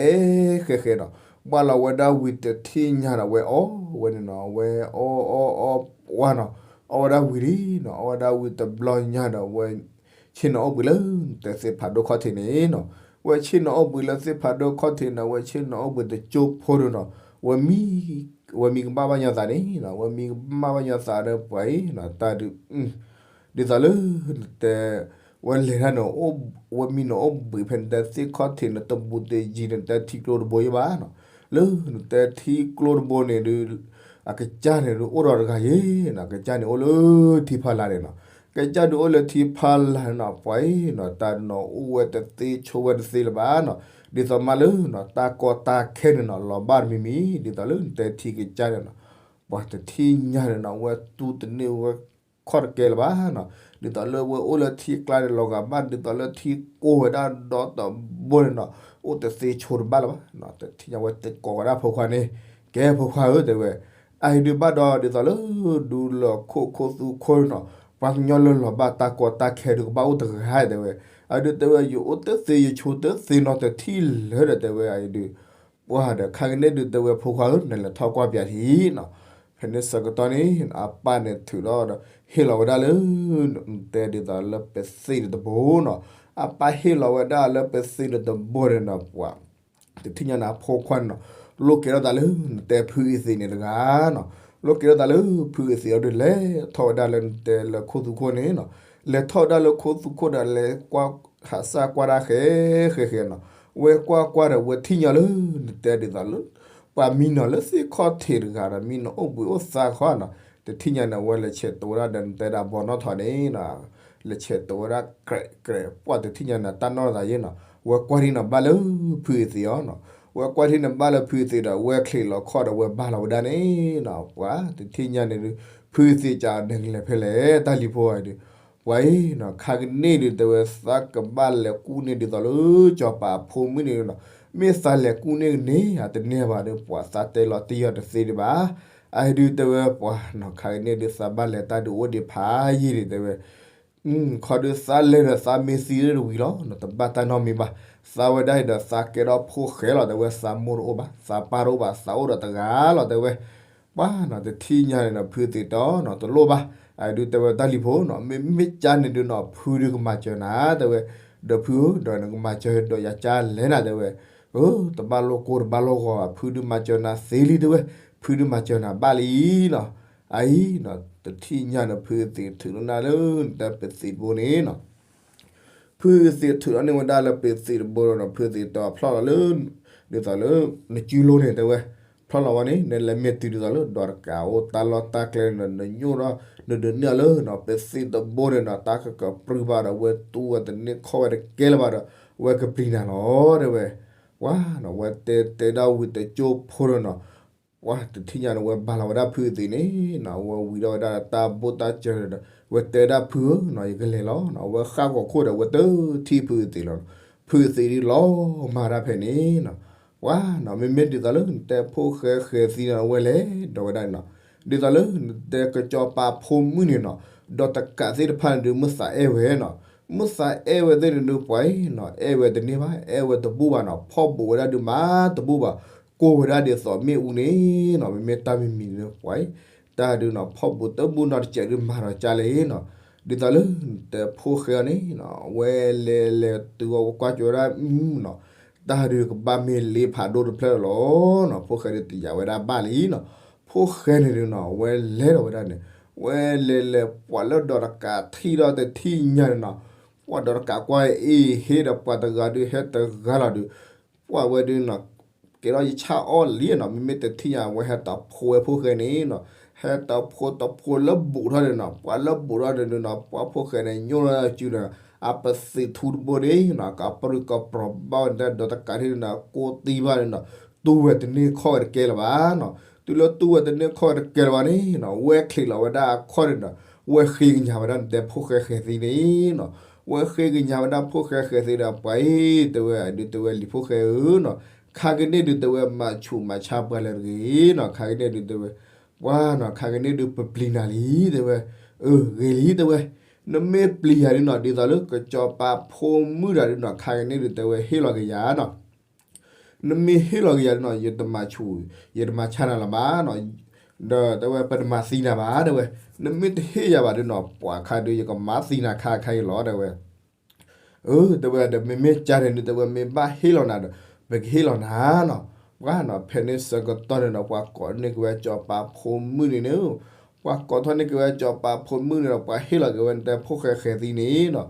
ၤဃဲၤဃဲၤနီၤ, ဘၣ်လီၤဝဲဒၣ်ဝံၤတထံၣ်ညါဒီး ဝဲအီၣ်ဝဲန့ၣ်နီၤ, ဝဲအီၣ်အီၣ်အီၣ်ပှၢ်နီၤ, အီၣ်ဝဲဒၣ်ဝံၤလံနီၤ, အီၣ်ဝဲဒၣ်ဝံၤတဘျီညါဒီး ဝဲဆ့ၣ်နီၤအိၣ်ဘှံးလၢနတဲသ့ၣ်ဖးဒိၣ်ခီၣ်ထံးန့ၣ်နီၤ, ဝဲဆ့ၣ်နီၤအိၣ်ဘှံးလၢသ့ၣ်ဖးဒိၣ်ခီၣ်ထံးန့ၣ် ဝဲဆ့ၣ်နီၤအိၣ်ဘှံးတကၠိဖိဒုးနီၤ, ဝဲမံကမၣ်ဘၣ်ညီသးန့ၣ်နီၤ, ဝဲမံကမၣ်ဘၣ်ညီသးဒီး ပှၤအံၤနီၤ တၢ်ဒုး ဒ်သိးလၢနတဲ ဝဲလဲၤတၢ်န့ၣ် ဝဲမံန့ၣ်အိၣ်ဘှံးဖဲနတဲသ့ၣ်ခီၣ်ထံးန့ၣ် တဘူးတယံၤန့ၣ် နတဲထံကျိတဘိယဲဘၣ်နီၤ, လၢနတဲထံကျိတဘိန့ၣ်ဒုး အကစၢ်န့ၣ်ဒုးအိၣ်ဒီးတဂၤယဲနီၤ, အကစၢ်န့ၣ်အိၣ်လၢထံဖီလာ်န့ၣ်နီၤ, ကစၢ်ဒုးအိၣ်လၢထံဖီလာ်န့ၣ်နီၤ ပှၤအံၤနီၤ တၢ်ဒုးနီၤ အိၣ်ဝဲတသ့ဆိးဝဲတသ့လၢၤဘၣ်နီၤ, ဒ်သိးမးလၢနီၤ တၢ်ကီတၢ်ခဲန့ၣ်နီၤ လီၤဘၣ်တမံၤမံၤ ဒ်သိးလၢနတဲထံကစၢ်န့ၣ်နီၤ, ပှၤတထံၣ်ညါန့ၣ်နီၤ ဝဲတူၢ်တန့ၢ်ဝဲ ခီၣ်တကဲလၢၤဘၣ်နီၤ, ဒ်သိးလၢဝဲအိၣ်လၢထံကျါန့ၣ် လီၤဂာ်ဘၣ်ဒ်သိးလၢထံကိၢ်ဝဲဒၣ်ဒီတဘိန့ၣ်နီၤ အိၣ်တသ့ဆိးတဘၣ်လၢၤဘၣ်နီၤ, တထံၣ်ညါဝဲတဲကိးဝဲဒၣ်ဖိခွါန့ၣ်, ကဲဖိခွါဧၢ တဲဝဲ, အအံၤဒုးဘၣ်ဒီးဒ်သိးလၢ ဒူလၢၢ်ခိၣ်ခိၣ်သူခိၣ်န့ၣ်နီၤ, ပှၤကညီလၢလီၤဘၣ်တၢ်ကီတၢ်ခဲဒုးကဘၣ်အိၣ်တဂၤတဲဝဲ, အဒုးတဲဝဲ ယအိၣ်တသ့ယဆိးတသ့နီတထံၣ်လၢၤဒီးတဲဝဲ အအံၤဒုး ပှၤဒီးခါကန့ၣ်ဒုးတဲဝဲဖိခွါဧၢ နလဲၤထီၣ်ကွၢ်ပၠးထံနီၤ, ဖဲန့ၣ်ဆၢကတီၢ်န့ၣ် အပၢ်န့ၣ်ထုးထီၣ်ဒီး ဟ့ၣ်လီၤဝဲဒၣ်လၢ တဲဒ်သိးလၢပသ့ၣ်တဘိနီၤ, အပၢ်ဟ့ၣ်လီၤဝဲဒၣ်လၢပသ့ၣ်တဘိန့ၣ်နီၤ ပှၤ တထံၣ်ညါန့ၣ် အဖိခွါန့ၣ်နီၤ လိၣ်ကဲထီၣ်သးလၢနတဲဖုအ့သ့းန့ၣ်တဂၤနီၤ, လိၣ်ကဲထီၣ်သးလၢဖုအ့သ့းအီၤဒုး လဲၤထီၣ်ဝဲဒၣ်လၢနတဲလၢခိၣ်သူခိၣ်န့ၣ်နီၤ, လဲၤထီၣ်ဝဲဒၣ်လၢခိၣ်သူခိၣ်ဒီး လဲၤကွၢ်ဟးစၢ်ကွၢ်တၢ်ဃဲဃဲဃဲနီၤ, ဝဲကွၢ်ကွၢ်ဒီး ဝဲထံၣ်ညီလၢနတဲဒ်သိးလၢ ပှၤမံနီၤလၢသ့ၣ်ခီၣ်ထံးတဂၤဒီး မံနီၤအိၣ်ဘှံးအိၣ်သါဃီနီၤ, တထံၣ်ညါန့ၣ် ဝဲလဲၤဆဲးတိၤဝဲဒၣ်ဒီးနတဲဒၣ်ဘီနီၣ်ထီၣ်န့ၣ်နီၤ လဲၤဆဲးတိၤဝဲဒၣ်ကြဲးကြဲး ပှၤတထံၣ်ညါန့ၣ် တၢ်နီၢ်သးယဲနီၤ, ဝဲကွၢ်ထံၣ်န့ၣ်ဘၣ်လၢဖုအ့သ့းအီၤနီၤ, ဝဲကွၢ်ထံၣ်န့ၣ်ဘၣ်လၢဖုအ့သ့းဒီး ဝဲချံးလီၤခီၣ်ဒီးဝဲဘါလီၤဝဲဒၣ်န့ၣ်နီၤ, ပှၤတထံၣ်ညါန့ၣ်ဒုး ဖုအ့သ့းကးဒဲကလဲာ်ဖဲလဲၣ် တၢ်လံၤဖိအံၤဒုး ပှၤအံၤနီၤ ခါကန့ၣ်ဒုးတဲဝဲသးကဘၣ်လဲၤကူၣ်န့ၢ်ဒ်သိးလၢစီၤပၤအဖိမုၣ်န့ၣ်နီၤ, မ့ၢ်သးလဲၤကူၣ်န့ၢ်ကန့ၢ်ဧါတန့ၢ်ဘၣ်ဒီး ပှၤသးတဲလီၤတံၢ်အီၤတသ့ဒံးဘၣ်, အအံၤဒုးတဲဝဲပှၤနီၤ ခါကန့ၣ်ဒုးသးဘၣ်လဲၤတၢ်ဒုးအိၣ်ဒံးဖးယံာ်ဒံးတဲဝဲ ခီဒုးသးလဲၤဒီးသးမ့ၢ်သံတဝံၤလီၤ, တဘၣ်တၢ်နီတမံၤဘၣ်, သးဝဲဒၣ်အံၤဒီးသးကဲထီၣ်ဖိၣ်ဃဲလီၤတဲဝဲ, သးမိၢ်တအိၣ်ဘၣ်, သးပၢ်တအိၣ်ဘၣ်, သးအိၣ်ဒီးတဂၤလီၤတဲဝဲ, ပှၤနီၤ တထံၣ်ညါန့ၣ်ဒီး ဖုအ့သ့းတီနီၤ တလိၣ်ဘၣ်, အဒုးတဲဝဲတၢ်လံၤဖိနီၤ မ့မ့ၢ်ကါန့ၣ်ဒုးနီၤ ဖုဒုးကမၤစၢၤနၤတဲဝဲ, ဒီးဖုဧၢ ဒီးနကမၤစၢၤဒီးယၤကါလဲၣ်နၤတဲဝဲ, အၢ တဘၣ်လိၣ်ကိၢ်တဘၣ်လိၣ်ဂီၤဘၣ် ဖုဒုးမၤစၢၤနၤသ့လံတဲဝဲ, ဖုဒုးမၤစၢၤနၤဘၣ်လံနီၤ, အအံၤနီၤ တထံၣ်ညါန့ၣ် ဖုအ့သ့းထုးန့ၢ်နၤလၢနတဲပသံးတဘိန့ၣ်နီၤ ဖုအ့သ့းထုးထီၣ်န့ၢ်ဝဲဒၣ်လၢပသံးတဘိဒီး ဖုအ့သ့းတီဖျီၣ်လီၤလၢ ဒ်သိးလၢ နစုလိန့ၣ်တဲဝဲ, ဖျီၣ်လီၤဝဲန့ၣ် နလဲၤမ့ၢ်တုၤဒ်သိးလၢ ဒီးတကးအိၣ်တၢ်လီၢ်တၢ်ကျဲန့ၣ်ဒီး နညိၣ်ဒီး နဒုးနဲၣ်အီၤလၢ ပသံးတဘိန့ၣ်နီၤ တၢ်ကကပြုၢ်ဘၣ်ဒီး ဝဲတူၢ်ဝဲတန့ၢ်ခီၣ်ဝဲတကဲလၢၤဘၣ်ဒီး ဝဲကပျံၤနၤလီၤတဲဝဲ, ပှၤနီၤ ဝဲတဲတဲဒၣ်ဝံၤတကၠိဖိဒီးနီၤ ပှၤတထံၣ်ညါန့ၣ် ဝဲဘါလီၤဝဲဒၣ်ဖုအ့သ့းန့ၣ်နီၤ ဝဲဝံၤဒီးဝဲဒၣ်တၢ်ဘိၣ်တၢ်စၢၤဒီး ဝဲတဲဒၣ်ဖုဧၢနီၤ ယကလဲၤလီၤနီၤ ဝဲဃၣ်ဂီၤခိၣ်ဒီး ဝဲတထံၣ်ဖုအ့သ့းလီၤနီၤ ဖုးသံးဒုလီၤမၢ်ဒၣ်ဖဲန့ၣ်နီၤ, ပှၤနီၤ မ့မ့ၢ်ဒ်သိးလၢနတဲဖိၣ်ဃဲဃဲၤသံန့ၣ် အဝဲလဲၤဒီးဝဲဒၣ်န့ၣ်နီၤ, ဒ်သိးလၢနတဲကစီၤပၤဖိမုၣ်န့ၣ်နီၤ, ဒီးတကးသ့ၣ်တဖၣ်န့ၣ်ဒုး မုၢ်သးအဲၣ်ဝဲနီၤ, မုၢ်သးအဲၣ်ဝဲသ့ၣ်န့ၣ်ဒုး ပှၤအံၤနီၤ အဲၣ်ဝဲတန့ၢ်ဘၣ်, အဲၣ်ဝဲတဘူၣ်ဘၣ်နီၤ, ဖီၣ်ဘူးဝဲဒၣ်ဒုးမၤတဘူၣ်ဘၣ်, ကိးဝဲဒၣ်ဒ်သိးမ့ၣ်အူန့ၣ်နီၤ, မ့မ့ၢ်တၢ်မံၤမံၤန့ၣ် ပှၤအံၤ တၢ်ဒုးနီၤ ဖီၣ်ဘူးတဘူၣ်နီတစဲးဒုးမၤဒီးကၢ်လဲၣ်နီၤ, ဒ်သိးလၢနတဲဖိၣ်ဃဲအီၤန့ၣ်နီၤ, ဝဲလဲၤလဲၤတုၤအီၤ ဝဲကွၢ်ကၠီဝဲဒၣ်မုၢ်နီၤ, တၢ်ဒုးကဘၣ်မ့ၢ်လ့ဖးဒိၣ်တဖျၢၣ်လီၤနီၤ, ဖိၣ်ဃဲဒုးတယာ်ဝဲဒၣ်ဘၣ်လံနီၤ, ဖိၣ်ဃဲန့ၣ်ဒုးနီၤ ဝဲလဲၤဒီးဝဲဒၣ်န့ၣ်, ဝဲလဲၤလဲၤပှၤလၢဒီးတကးထံၣ်ဒီးတထံၣ်ညါန့ၣ်နီၤ, ပှၤဒီးတကးကွၢ်အ့ၣ်ဟ့ဒီးပှၤတဂၤဒုးဟဲတဂၤလီၤဒုး ပှၤဝဲဒုးနီၤ ကဲထီၣ်ယဆၣ်အီၣ်လံနီၤ, မ့မ့ၢ်တထံၣ်ညါ အဝဲဟဲတဖိဝဲဖိၣ်ဃဲန့ၣ်နီၤ, ဟဲတဖိတဖိလၢဘူးထီၣ်န့ၣ်နီၤ, ပှၤလၢဘူးထီၣ်န့ၣ်ဒုးနီၤ ပှၤဖိၣ်ဃဲန့ၣ် ညိၣ်လီၤစုဒီး အပသံးထူတဘိန့ၣ်နီၤ ကပြုၢ်ကပြီၤဘၣ်ဝဲဒၣ်ဒီးတကးထံၣ်န့ၣ်နီၤ ကိးသံဘၣ်န့ၣ်နီၤ, တူၢ်ဝဲတန့ၢ်ခီၣ်ဝဲတကဲလၢၤဘၣ်နီၤ, တုၤလၢတူၢ်ဝဲတန့ၢ်ခီၣ်ဝဲတကဲလၢၤဘၣ်န့ၣ်နီၤ ဝဲချံးလီၤဝဲဒၣ်အခီၣ်န့ၣ်နီၤ, ဝဲဃ့ကညးဝဲဒၣ်နတဲဖိၣ်ဃဲဃဲၤသံန့ၣ်နီၤ, ဝဲဃ့ကညးဝဲဒၣ်ဖိၣ်ဃဲဃဲၤသံဒီး ပှၤအံၤ တဲဝဲဒုး တဲဝဲလံၤဖိၣ်ဃဲဧၢနီၤ, ခါကန့ၣ်ဒုး တဲဝဲမၤဆူးမၤဆါပှၤလၢတဂ့ၤနီၤ, ခါကန့ၣ်ဒုး တဲဝဲ ပှၤနီၤ ခါကန့ၣ်ဒုး ပပျံၤနၤလံ တဲဝဲ, အၢ ဂ့ၤလံ တဲဝဲ, နမ့ၢ်ပျံၤယၤဒုးနီၤ ဒ်သိးလၢကစီၤပၤဖိမုၣ်တဂၤဒုးနီၤ ခါကန့ၣ်ဒုး တဲဝဲဟ့ၣ်လီၤက့ၤယၤနီၤ နမ့ၢ်ဟ့ၣ်လီၤက့ၤယၤဒုးနီၤ ယတမၤဆူး ယတမၤဆါနၤလီၤဘၣ်နီၤ, ဒီးတဲဝဲပတမၤသံနၤဘၣ် တဲဝဲ, နမ့ၢ်တဟ့ၣ်ယၤဘၣ်ဒုးနီၤ ပှၤခါဒုး ယကမၤသံနၤခါခါအံၤလီၤ တဲဝဲ, အၢ တဲဝဲဒီး မ့မ့ၢ်ကၢ်န့ၣ်ဒုး တဲဝဲမ့ၢ်ဘၣ်ဟ့ၣ်လီၤနၤဒီး ပကဟ့ၣ်လီၤနၤနီၤ, ပှၤနီၤ ဖဲန့ၣ်ဆၢကတီၢ်န့ၣ်ဒီး ပှၤကိးန့ၢ်က့ၤဝဲစီၤပၤဖိမုၣ်န့ၣ်န့ၣ်, ပှၤကိးထီၣ်န့ၢ်က့ၤဝဲစီၤပၤဖိမုၣ်န့ၣ်ဒီး ပှၤဟ့ၣ်လီၤက့ၤဝဲနတဲဖိၣ်ဃဲဃဲၤသံန့ၣ်နီၤ,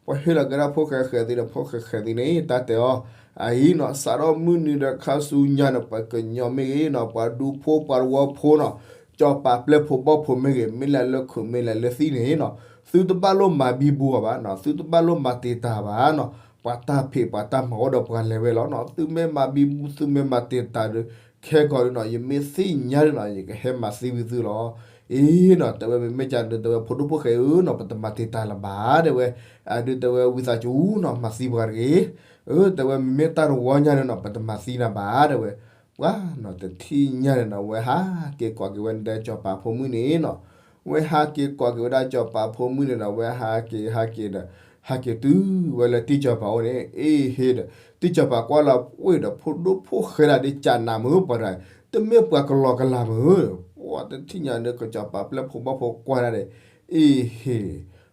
ပှၤဟ့ၣ်လီၤက့ၤဒၣ်ဖိၣ်ဃဲဃဲၤသံဒီး ဖိၣ်ဃဲဃဲၤသံန့ၣ် တၢ်တဲအီၤ, အအံၤနီၤ စးထီၣ်မုၢ်နံၤဒီးခါဆူညါန့ၣ် ပှၤကညီမ့ၢ်ဂ့ၤနီၤ ပှၤဒူဖိပှၤတဝီဖိနီၤ စီၤပၤပျဲၢ်ဖိဘီၣ်ဖိမ့ၢ်ဂ့ၤ မ့ၢ်လဲၤလၢခုးမ့ၢ်လဲၤလၢသံန့ၣ်နီၤ, သုတဘၣ်လိၣ်မၤဘံဘူအီၤဘၣ်နီၤ, သုတဘၣ်လိၣ်မၤတံာ်တာ်ဘၣ်နီၤ, ပှၤတၢ်ဖံးပှၤတၢ်မၤအိၣ်ဒီးပှၤလဲၤဝဲလီၤနီၤ, သုမ့ၢ်မၤဘံဘူ သုမ့ၢ်မၤတံာ်တာ်ဒီး ခဲကီးဒုးနီၤ ယမ့ၢ်သ့ၣ်ညါဒုးနီၤ ယကဟဲမၤသံဝံၤသုလီၤ. အ့နီၤ တဲဝဲ မ့မ့ၢ်ကၢ်ဒုး တဲဝဲ ဖိဒိၣ်ဖိၣ်ဃဲဧၢနီၤ ပတမၤတံာ်တာ်လၢၤဘၣ် တဲဝဲ, အဒုး တဲဝဲ ဝံသးစူၤနီၤ မၤသံပှၤတဂ့ၤ, အၢ တဲဝဲ မ့မ့ၢ်တၢ်တဝီညါန့ၣ်နီၤ ပတမၤသံနၤဘၣ် တဲဝဲ, ပှၤနီၤ တထံၣ်ညါန့ၣ်နီၤ ဝဲဟးက့ၤကိးက့ၤဝဲဒၣ်စီၤပၤဖိမုၣ်န့ၣ်နီၤ, ဝဲဟးက့ၤကိးက့ၤဝဲဒၣ်စီၤပၤဖိမုၣ်န့ၣ်ဒီး ဝဲဟးက့ၤဟးက့ၤဒီး ဟးက့ၤတုၤဝဲလၢတံၢ်စီၤပၤအိၣ်န့ၣ် အ့ဟ့ဒီး တံၢ်စီၤပၤကွၢ်လီၤဝဲဒီး ဖိဒိၣ်ဖိၣ်ဃဲဒၣ်ဒ်ကၢ်နးမုၢ်ပှၤတဂၤ, တမ့ၢ်ပှၤကလီကလီမုၢ်, ပှၤတထံၣ်ညါန့ၣ် ကစီၤပၤပျဲၢ်ဖိဘီၣ်ဖိကွၢ်ဒၣ်ဒီး အ့ဟ့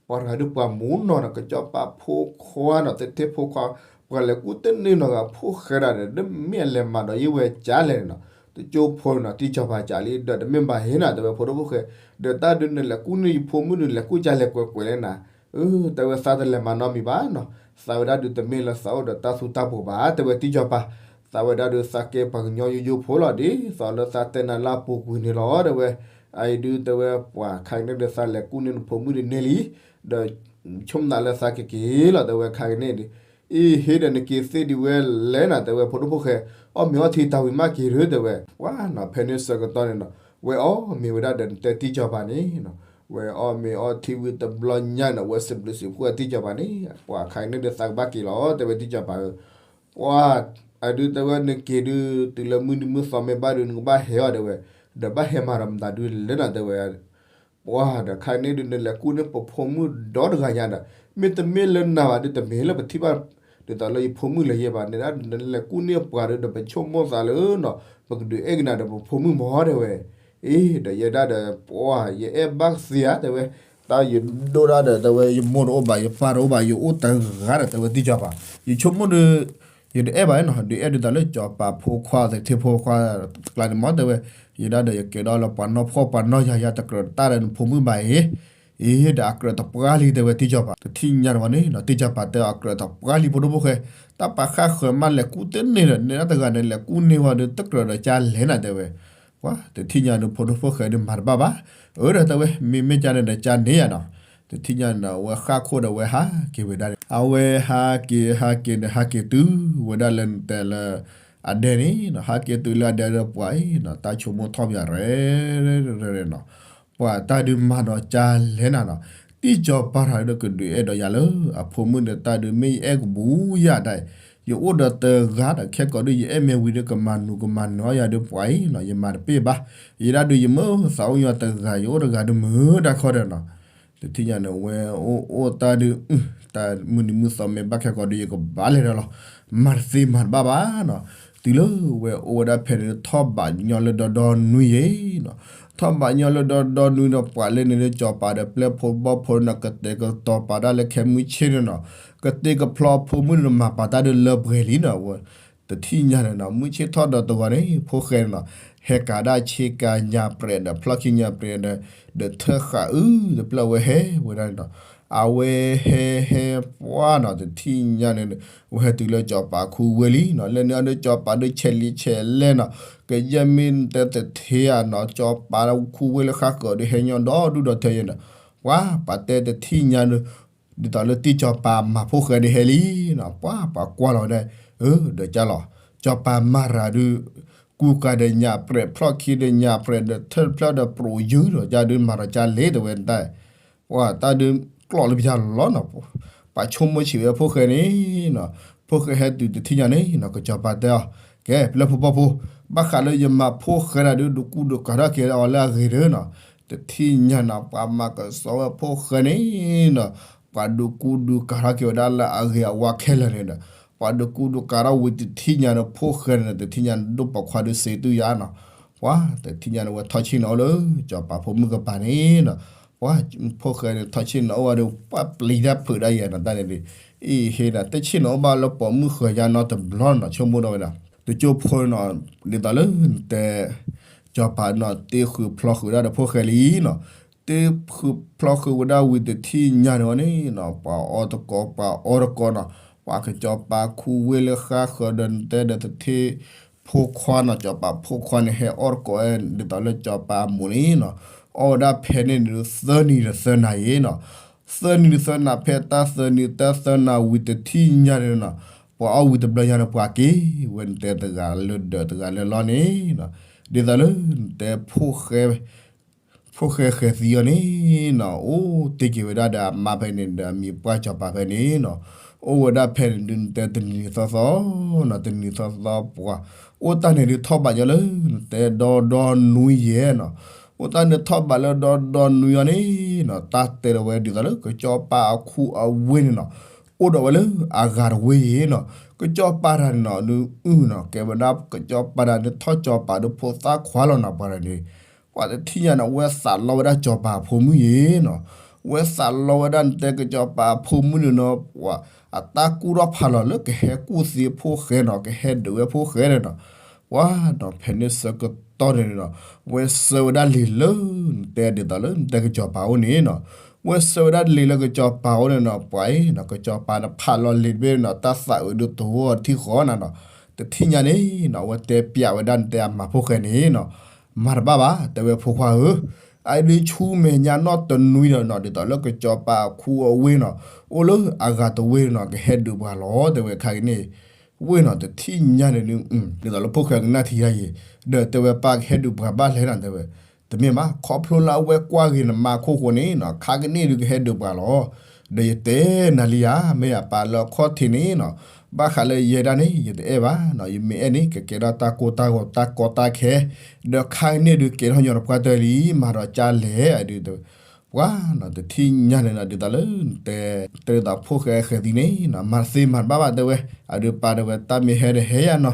ပှၤတဂၤဒုးပှၤမူနီၤနီၤ ကစီၤပၤဖိခွါနီၤ သထ့ဖိခွါ, ပှၤလဲၤကူၣ်တန့ၢ်နီတဂၤ ဖိၣ်ဃဲဒၣ်ဒီး တမ့ၢ်အလဲၤမၤဒီးယံၤဝဲကၢ်လဲၣ်န့ၣ်နီၤ, တကၠိဖိန့ၣ်နီၤ တံၢ်စီၤပၤကၢ်လံ ဒီးတမ့ၢ်ဘၣ်ဟ့ၣ်နၤ တဲဝဲ ဖိဒိၣ်ဖိၣ်ဃဲ, ဒီးတၢ်ဒုးနလဲၤကူၣ်န့ၢ်ယဖိမုၣ်ဒုး လဲၤကူၣ်ကၢ်လဲၤကွဲးကွဲးလဲၣ်နၤ, အၢ တဲဝဲ သးတလဲၤမၤနီတမံၤဘၣ်နီၤ, သးဝဲဒၣ်ဒုးတမ့ၢ်လၢသးအိၣ်ဒီးတၢ်သူတၢ်ပှိၤဘၣ် တဲဝဲ တံၢ်စီၤပၤ, သးဝဲဒၣ်ဒုးသးကဲပှၤကညီယိယိဖိလီၤ ဒ်သိးလၢသးတဲနၤလၢအပူၤကွံာ်န့ၣ်လီၤ တဲဝဲ, အအံၤဒုး တဲဝဲ ပှၤခါကန့ၣ်ဒုး သးလဲၤကူၣ်န့ၢ်နဖိမုၣ်ဒုးန့ၢ်လံ, ဒီးဆိကမိၣ်နၤလၢသးကက့ၤလီၤ တဲဝဲ ခါကန့ၣ်ဒုး, အ့ဟ့ဒီးနက့ၤသ့ဒံးဝဲလဲၣ်နၤ တဲဝဲ ဖိဒိၣ်ဖိၣ်ဃဲ, အီၣ်မ့ၤအီထံတၢ်ဝံၤမးက့ၤဒုး တဲဝဲ, ပှၤနီၤ ဖဲန့ၣ်ဆၢကတီၢ်န့ၣ်နီၤ ဝဲအီၣ်မ့ၤဝဲဒၣ်ဒီးနတဲတံၢ်စီၤပၤန့ၣ်နီၤ, ဝဲအီၣ်မ့ၤအီထံဝံၤတဘျီညါနီၤ ဝဲစံးဘျုးစံးဖှိၣ်တံၢ်စီၤပၤန့ၣ်, ပှၤခါကန့ၣ်ဒုးသးကဘၣ်က့ၤလီၤ တဲဝဲ တံၢ်စီၤပၤဧၢ, ပှၤ အဒုး တဲဝဲ နက့ၤဒုး တုၤလၢမုၢ်နံၤမုၢ်သီမ့ၢ်ဘၣ်ဒုး နကဘၣ်ဟဲအီၤ တဲဝဲ, ဒီးဘၣ်ဟဲမၤဒီးမတၤဒုးလဲၣ်နၤ တဲဝဲ, ပှၤဒီးခါန့ၣ်ဒုး နလဲၤကူၣ်န့ၢ်ပဖိမုၣ်ဒီတဂၤညါဒီး မ့တမ့ၢ်လၢနၤဘၣ်ဒုး တမ့ၢ်လၢပထံၣ်ဘၣ် ဒ်သိးလၢယဖိမုၣ်လၢယဲဘၣ်န့ၣ်ဒၣ် နလဲၤကူၣ်န့ၢ်ပှၤဒီး ပဆိကမိၣ်သးလၢနီၤ ပကဒုးအဲၣ်ကနၤဒီးပဖိမုၣ်မီၤ တဲဝဲ, အ့ ဒီးယဲဒၣ်ဒီး ပှၤ ယအဲၣ်ဘၣ်ကသ့ဧါ တဲဝဲ, တၢ်ယဒိၣ်ဒၣ်ဒီး တဲဝဲ ယမိၢ်တအိၣ်ဘၣ် ယပၢ်တအိၣ်ဘၣ် ယအိၣ်တဂၤဒီး တဲဝဲ တံၢ်စီၤပၤ, ယဆိကမိၣ်ဒီး ယတအဲၣ်ဘၣ်နီၤ ဒုးအဲၣ်ဒုးသးလၢစီၤပၤဖိခွါ သထ့ဖိခွါကျါန့ၣ်မီၤ တဲဝဲ, ယဲဒၣ်ဒီးယကဲဒီးလၢပှၤနီၢ်ဖှီၣ်ပှၤနီၢ်ယာ် ယၤတကြၢးတၢ်ဒီးနဖိမုၣ်ဘၣ်အံၤ, အ့ ဒီးအကြၢးတပှၢ်လံ တဲဝဲ တံၢ်စီၤပၤ, တထံၣ်ညါတဝဲန့ၣ်နီၤ တံၢ်စီၤပၤတဲအကြၢးတပှၢ်လံ ဖိဒိၣ်ဖိၣ်ဃဲ, တၢ်ပာ်ဃာ်ဃၢၤမး လဲၤကူၣ်တန့ၢ်ဒီး နဲဒၣ်တဂၤန့ၣ် လဲၤကူၣ်န့ၢ်ဝဲဒီး တကြၢးဒီးကၢ်လဲၣ်နၤ တဲဝဲ, ပှၤ တထံၣ်ညါဒုး ဖိဒိၣ်ဖိၣ်ဃဲဒုးမၤတဘၣ်ဘၣ်, အၢ ဒီးတဲဝဲ မ့မ့ၢ်ကၢ်န့ၣ်ဒီး ကၢ်န့ၣ်ယၤနီၤ, တထံၣ်ညါန့ၣ်ဒီး အဝဲဃၣ်ခိၣ်ဒီး အဝဲဟးက့ၤဝဲဒၣ်န့ၣ် အဝဲဟးက့ၤ ဟးက့ၤန့ၣ် ဟးက့ၤတုၤဝဲဒၣ်လၢနတဲလၢ အဒဲန့ၣ်နီၤ ဟးက့ၤတုၤလၢအဒဲဒီး ပှၤအံၤနီၤ တၢ်ဆိကမိၣ်ထီၣ်ပယၤရဲၣ်ရဲၣ်နီၤ, ပှၤတၢ်ဒုးမၤဒီးကၢ်လဲၣ်နၤနီၤ, တံၢ်စီၤပၤတၢ်ဒီးကဒုးအဲၣ်ဒိးယၤလၢ အဖိမုၣ်ဒီးတၢ်ဒုး မ့ၢ်ယအဲၣ်ကဘူးယၤဒၣ်, ယအိၣ်ဒီးတဂၤဒီး ခဲကိာ်ဒုး ယအဲၣ်မ့ၢ်ဝံၤဒီး ကမၤနူၤကမၤနၢၤအီၣ်ယၤဒုးပှၤအံၤနီၤ ယမၤတပ့ၢ်ဘၣ်. ယဲဒၣ်ဒုး ယမ့ၢ်သးအိၣ်ညီတဂၤ ယအိၣ်တဂၤဒုးမုာ်တၢ်ခီဒီးနီၤ. တထံၣ်ညါန့ၣ် ဝဲအိၣ်အိၣ်တၢ်ဒုး တၢ်မုၢ်နံၤမုၢ်သီမ့ၢ်ဘၣ်ခဲကိာ်ဒုး ယကဘၣ်လဲၤဒီးလီၤ. မၤတသ့မၤတဘၣ်ဘၣ်နီၤ. တုၤလၢဝဲအိၣ်ဝဲဒၣ်ဖဲန့ၣ် ထီၣ်ဘးညီလၢဒီဒီနွံယဲနီၤ. ထီၣ်ဘးညီလၢဒီဒီနွံဒီး ပှၤလၢန့ၣ်ဒီး စီၤပၤဒီးပျဲၢ်ဖိဘီၣ်ဖိန့ၣ်နီၤ ကတဲာ်ကတီၤပာ်ဒၣ်လၢခဲမုၢ်ဆ့ၣ်န့ၣ်နီၤ. ကတ့ကဖျီဖိမုၣ်န့ၣ် မၤပာ်တၢ်ဒုးလၢပှဲၤလံနီၤ. တထံၣ်ညါန့ၣ်နီၤ မုၢ်ဆ့ၣ်ထီၣ်ဒီးတဂီၤန့ၣ် ဖိၣ်ဃဲန့ၣ်နီၤ ဟဲကၤဒၣ်ဆ့ကၤညါပြဲးဒီး ဖျီၣ်ခံညါပြဲးဒီး ဒီးထၢၣ်ဃာ်အုၣ်တဖျၢၣ်ဝဲဟဲဝဲဒၣ်န့ၣ်နီၤ. အဝဲဟဲဟဲပှၢ်နီၤ တထံၣ်ညါန့ၣ် ဝဲဟဲတုၤလၢစီၤပၤခူဝ့ၢ်လံနီၤ. လၢန့ၣ်အီၤဒီး စီၤပၤဒုးဆဲးလံဆဲးလဲၣ်နီၤ ကယဲၢ်မ့ၢ်တဲတထ့ဧါနီၤ စီၤပၤခူဝ့ၢ်လၢဃၣ်ဃၢၤဒီး ဟဲညီဒီဒူၣ်ဒီထၢယဲနီၤ. ပှၤပှၤတဲတထံၣ်ညါန့ၣ် ဒ်သိးလၢတံၢ်စီၤပၤမၤဖိၣ်ဃဲဒုးဟဲလံနီၤ. ပှၤပှၤကွၢ်လီၤဝဲဒၣ် အၢ ဒီးကၢ်လီၤ စီၤပၤမၤရၤဒုး ကူကၤဒီးညၣ်ပြဲး ဖျီၣ်ခံဒီးညၣ်ပြဲးဒီး ထၢၣ်တဖျၢၣ်ဒီးပြိးယုၢ်ဒီး ကၢ်ဒုးမၤဒီးကၢ်လ့တဝဲတၢ် ပှၤတၢ်ဒုးကျီၣ်လၢပယၢ်လီၤနီၤ. ပှၤဆိကမိၣ်ဆံးဝဲဖိၣ်ဃဲန့ၣ်နီၤ ဖိၣ်ဃဲဟဲတုၤတထံၣ်ညါန့ၣ်နီၤ ကစီၤပၤတဲအီၤ ကဲ ပျဲၢ်ဖိဘီၣ်ဖိ ဘၣ်ဃးလၢယမၤဖိၣ်ဃဲတၢ်ဒုး ဒုးကူဒုးကၤထီၣ်က့ၤအီၤလၢအဂ့ၤဒီးနီၤ. တထံၣ်ညါနီၤ ပှၤမၤကစီဝဲဖိၣ်ဃဲန့ၣ်နီၤ ပှၤဒုးကူဒုးကၤထီၣ်က့ၤဝဲဒၣ်လၢအဂ့ၤအဝါခဲလၢာ်န့ၣ်ဒီး ပှၤဒုးကူဒုးကၤထီၣ်ဝံၤတထံၣ်ညါဒီး ဖိၣ်ဃဲန့ၣ် တထံၣ်ညါဒိၣ်ပိာ်ခွါဒုးစံးတုၤယါနီၤ. ပှၤတထံၣ်ညါန့ၣ် ဝဲထီၣ်ဆ့ၣ်နီၤအိၣ်လၢ စီၤပၤဖိမုၣ်ကပၤန့ၣ်နီၤ. ပှၤဖိၣ်ဃဲန့ၣ် ထီၣ်ဆ့ၣ်နီၤအိၣ်ဝဲဒီး ပှၤပျံၤတၢ်ဖုးဒၣ်ယဲနီၤ တၢ်န့ၣ်ဒီး အံၤဟ့ဒီး တဆ့ၣ်နီၤအိၣ်ဘၣ်လၢပိာ်မုၣ်ဃၢၤယါနီတဘျီနီၤ ဆိကမိၣ်ဒီးဝဲဒၣ် တကၠိဖိနီၤ ဒ်သိးလၢတဲ စီၤပၤနီၤ တ့ဃုာ်ဖျီဃုာ်ဒၣ်ဒီးဖိၣ်ဃဲလံနီၤ. တ့ဃုာ်ဖျီဃုာ်ဝဲဒၣ်ဝံၤတထံၣ်ညါန့ၣ်ဝဲန့ၣ်နီၤ ပှၤအီတကိး ပှၤအီတကိးနီၤ ပှၤကစီၤပၤခူဝ့ၢ်လၢဃၣ်ဃၢၤဒီးတဲဒီးတထ့ၣ် ဖိခွါနီၤ စီၤပၤဖိခွါန့ၣ် ဟဲအီတကိး ဒ်သိးလၢစီၤပၤအမိၢ်န့ၣ်နီၤ အီၣ်ဝဲဒၣ်ဖဲန့ၣ်န့ၣ် သၢနံၤဒီးသၢနၤယဲနီၤ. သၢနံၤဒီးသၢနၤ ဖဲတၢ်သၢနံၤတၢ်သၢနၤဝံၤတထံၣ်ညါန့ၣ်နီၤ ပှၤအီၣ်ဝံၤတဘျီညါန့ၣ် ပှၤက့ၤဝဲနတဲတဂၤလၢဒၢးတဂၤလၢလီၢ်န့ၣ်နီၤ. ဒ်သိးလၢနတဲ ဖိၣ်ဃဲဃဲၤသံအီၤန့ၣ်နီၤ အိၣ်တ့ၢ်က့ၤဝဲဒၣ်ဒီးအမါဖဲန့ၣ်ဒီးအမံၤပှၢ်စီၤပၤဖဲန့ၣ်နီၤ. အိၣ်ဝဲဒၣ်ဖဲန့ၣ်ဒုးနတဲတနံၤသီသီနီၤ တနံၤသီသီပှၤ အိၣ်တၢ်န့ၣ်ဒုးထီၣ်ဘးညီလၢ နတဲဒီဒီနွံယဲနီၤ. အိၣ်တၢ်န့ၣ်ထီၣ်ဘးလၢဒီဒီနွံအီၤန့ၣ်နီၤ တၢ်တဲဒီးဝဲဒ်သိးလၢကစီၤပၤအခူအဝ့ၢ်န့ၣ်နီၤ အိၣ်ဒီးဝဲလၢအဂၤတဝ့ၢ်ယဲနီၤ. ကစီၤပၤတဂၤန့ၣ်နီၤ ဒုးအုၣ်နီၤ ကဲဝဲဒၣ်ကစီၤပၤတဂၤန့ၣ် ထီၣ်စီၤပၤဒုးဖိသၣ်ခွါလီၤနီၤ ပှၤတဂၤန့ၣ် ပှၤတထံၣ်ညါန့ၣ် ဝဲသးလီဝဲဒၣ်စီၤပၤအဖိမုၣ်ယဲနီၤ. ဝဲသးလီဝဲဒၣ်နတဲကစီၤပၤအဖိမုၣ်န့ၣ်နီၤ ပှၤအတၢ်ကူၣ်ထီၣ်ဖးလီၤလၢကဟဲကူၣ်သ့ဖိၣ်ဃဲနီၤ ကဟဲဒုးဝဲဖိၣ်ဃဲန့ၣ်နီၤ. ပှၤဒီးဖဲန့ၣ်ဆၢကတီၢ်န့ၣ်နီၤ ဝဲဆှၢဝဲဒၣ်လံာ်လၢ နတဲဒ်သိးလၢနတဲကစီၤပၤအိၣ်န့ၣ်နီၤ. ဝဲဆှၢဝဲဒၣ်လံာ်လၢကစီၤပၤအိၣ်န့ၣ်နီၤ ပှၤအံၤနီၤ ကစီၤပၤန့ၣ်ဖးလီၤလံာ်တဘ့ၣ်နီၤ တၢ်သးအုးဒုးတဝီထံဃီနၤနီၤ. တထံၣ်ညါန့ၣ်နီၤ ဝဲတဲပျးဝဲဒၣ်နတဲအမၤဖိၣ်ဃဲန့ၣ်နီၤ မၤတဘၣ်ဘၣ် တဲဝဲဖိခွါဧၢ, အအံၤဒုးဆူမဲာ်ညါနီၢ်တနွံဒီးနီၤ ဒ်သိးလၢကစီၤပၤအခူအဝ့ၢ်နီၤ အိၣ်လၢအဂၤတဝ့ၢ်နီၤ ကဟဲဒုးပှၤလီၤ တဲဝဲခါကန့ၣ် ဝ့ၢ်နီၤ တထံၣ်ညါန့ၣ်ဒုး ဒ်သိးလၢဖိၣ်ဃဲကနၣ်ထံယါယံၤ ဒီးတဲဝဲပၢ်ကဟဲဒုးပှၤဘၣ်လဲၣ်နီၤ တဲဝဲ တမ့ၢ်ဘၣ် ခီဖျိလၢအဝဲကွၢ်ဂ့ၤနမါခိၣ်ဃိန့ၣ်နီၤ ခါကန့ၣ်ဒုးကဟဲဒုးပှၤလီၤ. ဒီးယတဲနၤလံဧါ မ့ၢ်အပၢ်လၢအခီၣ်ထံးန့ၣ်နီၤ ဘၣ်ဃးလၢယဲဒၣ်န့ၣ် ယတအဲၣ်ဘၣ်နီၤ ယမ့ၢ်အဲၣ်န့ၣ် ကကဲထီၣ်တၢ်ကိၢ်တၢ်ဂီၤတၢ်ကီတၢ်ခဲ ဒီးခါကန့ၣ်ဒုးကဲထီၣ်ညီနုၢ်ပှၢ်တၢၢ်လံ မၤဒီးကၢ်လဲၣ် အဒုးတဲဝဲ ပှၤနီၤတထံၣ်ညါန့ၣ်နီၤ ဒ်သိးလၢတဲ တဲဒ်သိးဖိၣ်ဃဲဃဲၤသံန့ၣ်နီၤ မၤသ့မၤတဘၣ်ဘၣ်တဲဝဲ အဒုးပၢ်တဲဝဲ တၢ်မ့ၢ်ဟဲဒီးဟဲယါနီၤ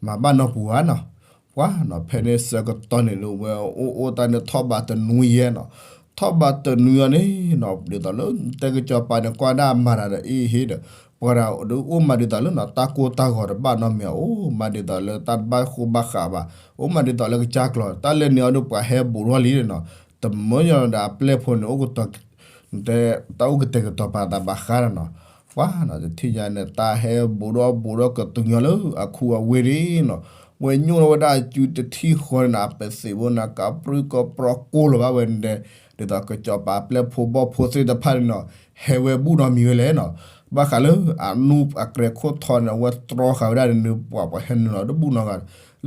မၤဘၣ်နီတပူၤဧါနီၤ ပှၤနီၤ ဖဲန့ၣ်ဆၢကတီၢ်န့ၣ်ဒီး ဝဲအိၣ်အိၣ်တၢ်န့ၣ်ထီၣ်ဘးတနွံယဲနီၤ ထီၣ်ဘးတနွံအီၤန့ၣ်နီၤ ဒ်သိးလၢတဲကစီၤပၤန့ၣ် ကွၢ်ဒၣ်အမၤတၢ်ဒီးအ့ၣ်ဟ့ဒီး ပှၤဒီးဒုးအိၣ်မးဒ်သိးလၢနီၤ တၢ်ကိၢ်တၢ်ဂီၤတဘၣ်နီတမံၤ အိၣ်မးဒ်သိးလၢတၢ်တဘၣ်ဃိဘၣ်ဃးဘၣ် အိၣ်မးဒ်သိးလၢကစၢ်ကျီၤ တၢ်လဲၤနုာ်အီၤဒီးပှၤဟဲဘူးထီၣ်လံနီၤ တမၢညီဒီးအပျဲၢ်ဖိန့ၣ် အိၣ်ကတီၤ တဲ တၢ်အိၣ်ကတဲာ်ကတီၤပာ်သးဘၣ်ဃးဒီးနီၤ ပှၤနီၤ တထံၣ်ညါန့ၣ် တၢ်ဟဲဘူးထီၣ်ဘူးထီၣ်ကတုၤညီလၢအခူအဝ့ၢ်န့ၣ်နီၤ ဝဲညိၣ်ထီၣ်ဝဲဒၣ်အစုတထံၣ်ဃီန့ၣ်နီၤ အပသ့းဖိန့ၣ် ကပြုၢ်ကပြီကိၢ်လီၤဘၣ်ဝဲန့ၣ် ဒ်သိးကစီၤပၤအပျဲၢ်ဖိဘီၣ်ဖိသ့ၣ်တဖၣ်န့ၣ်နီၤ ဟဲဝဲဘူးနီတမံၤဝဲလဲၣ်နီၤ ဘၣ်ဃးလၢအနူၢ်အကြဲးခိၣ်ထီန့ၣ် အဝဲတြီဃာ်ဝဲဒၣ်န့ၣ် ပှၤပှၤဟဲနုာ်လီၤတဘူးနီတဂၤ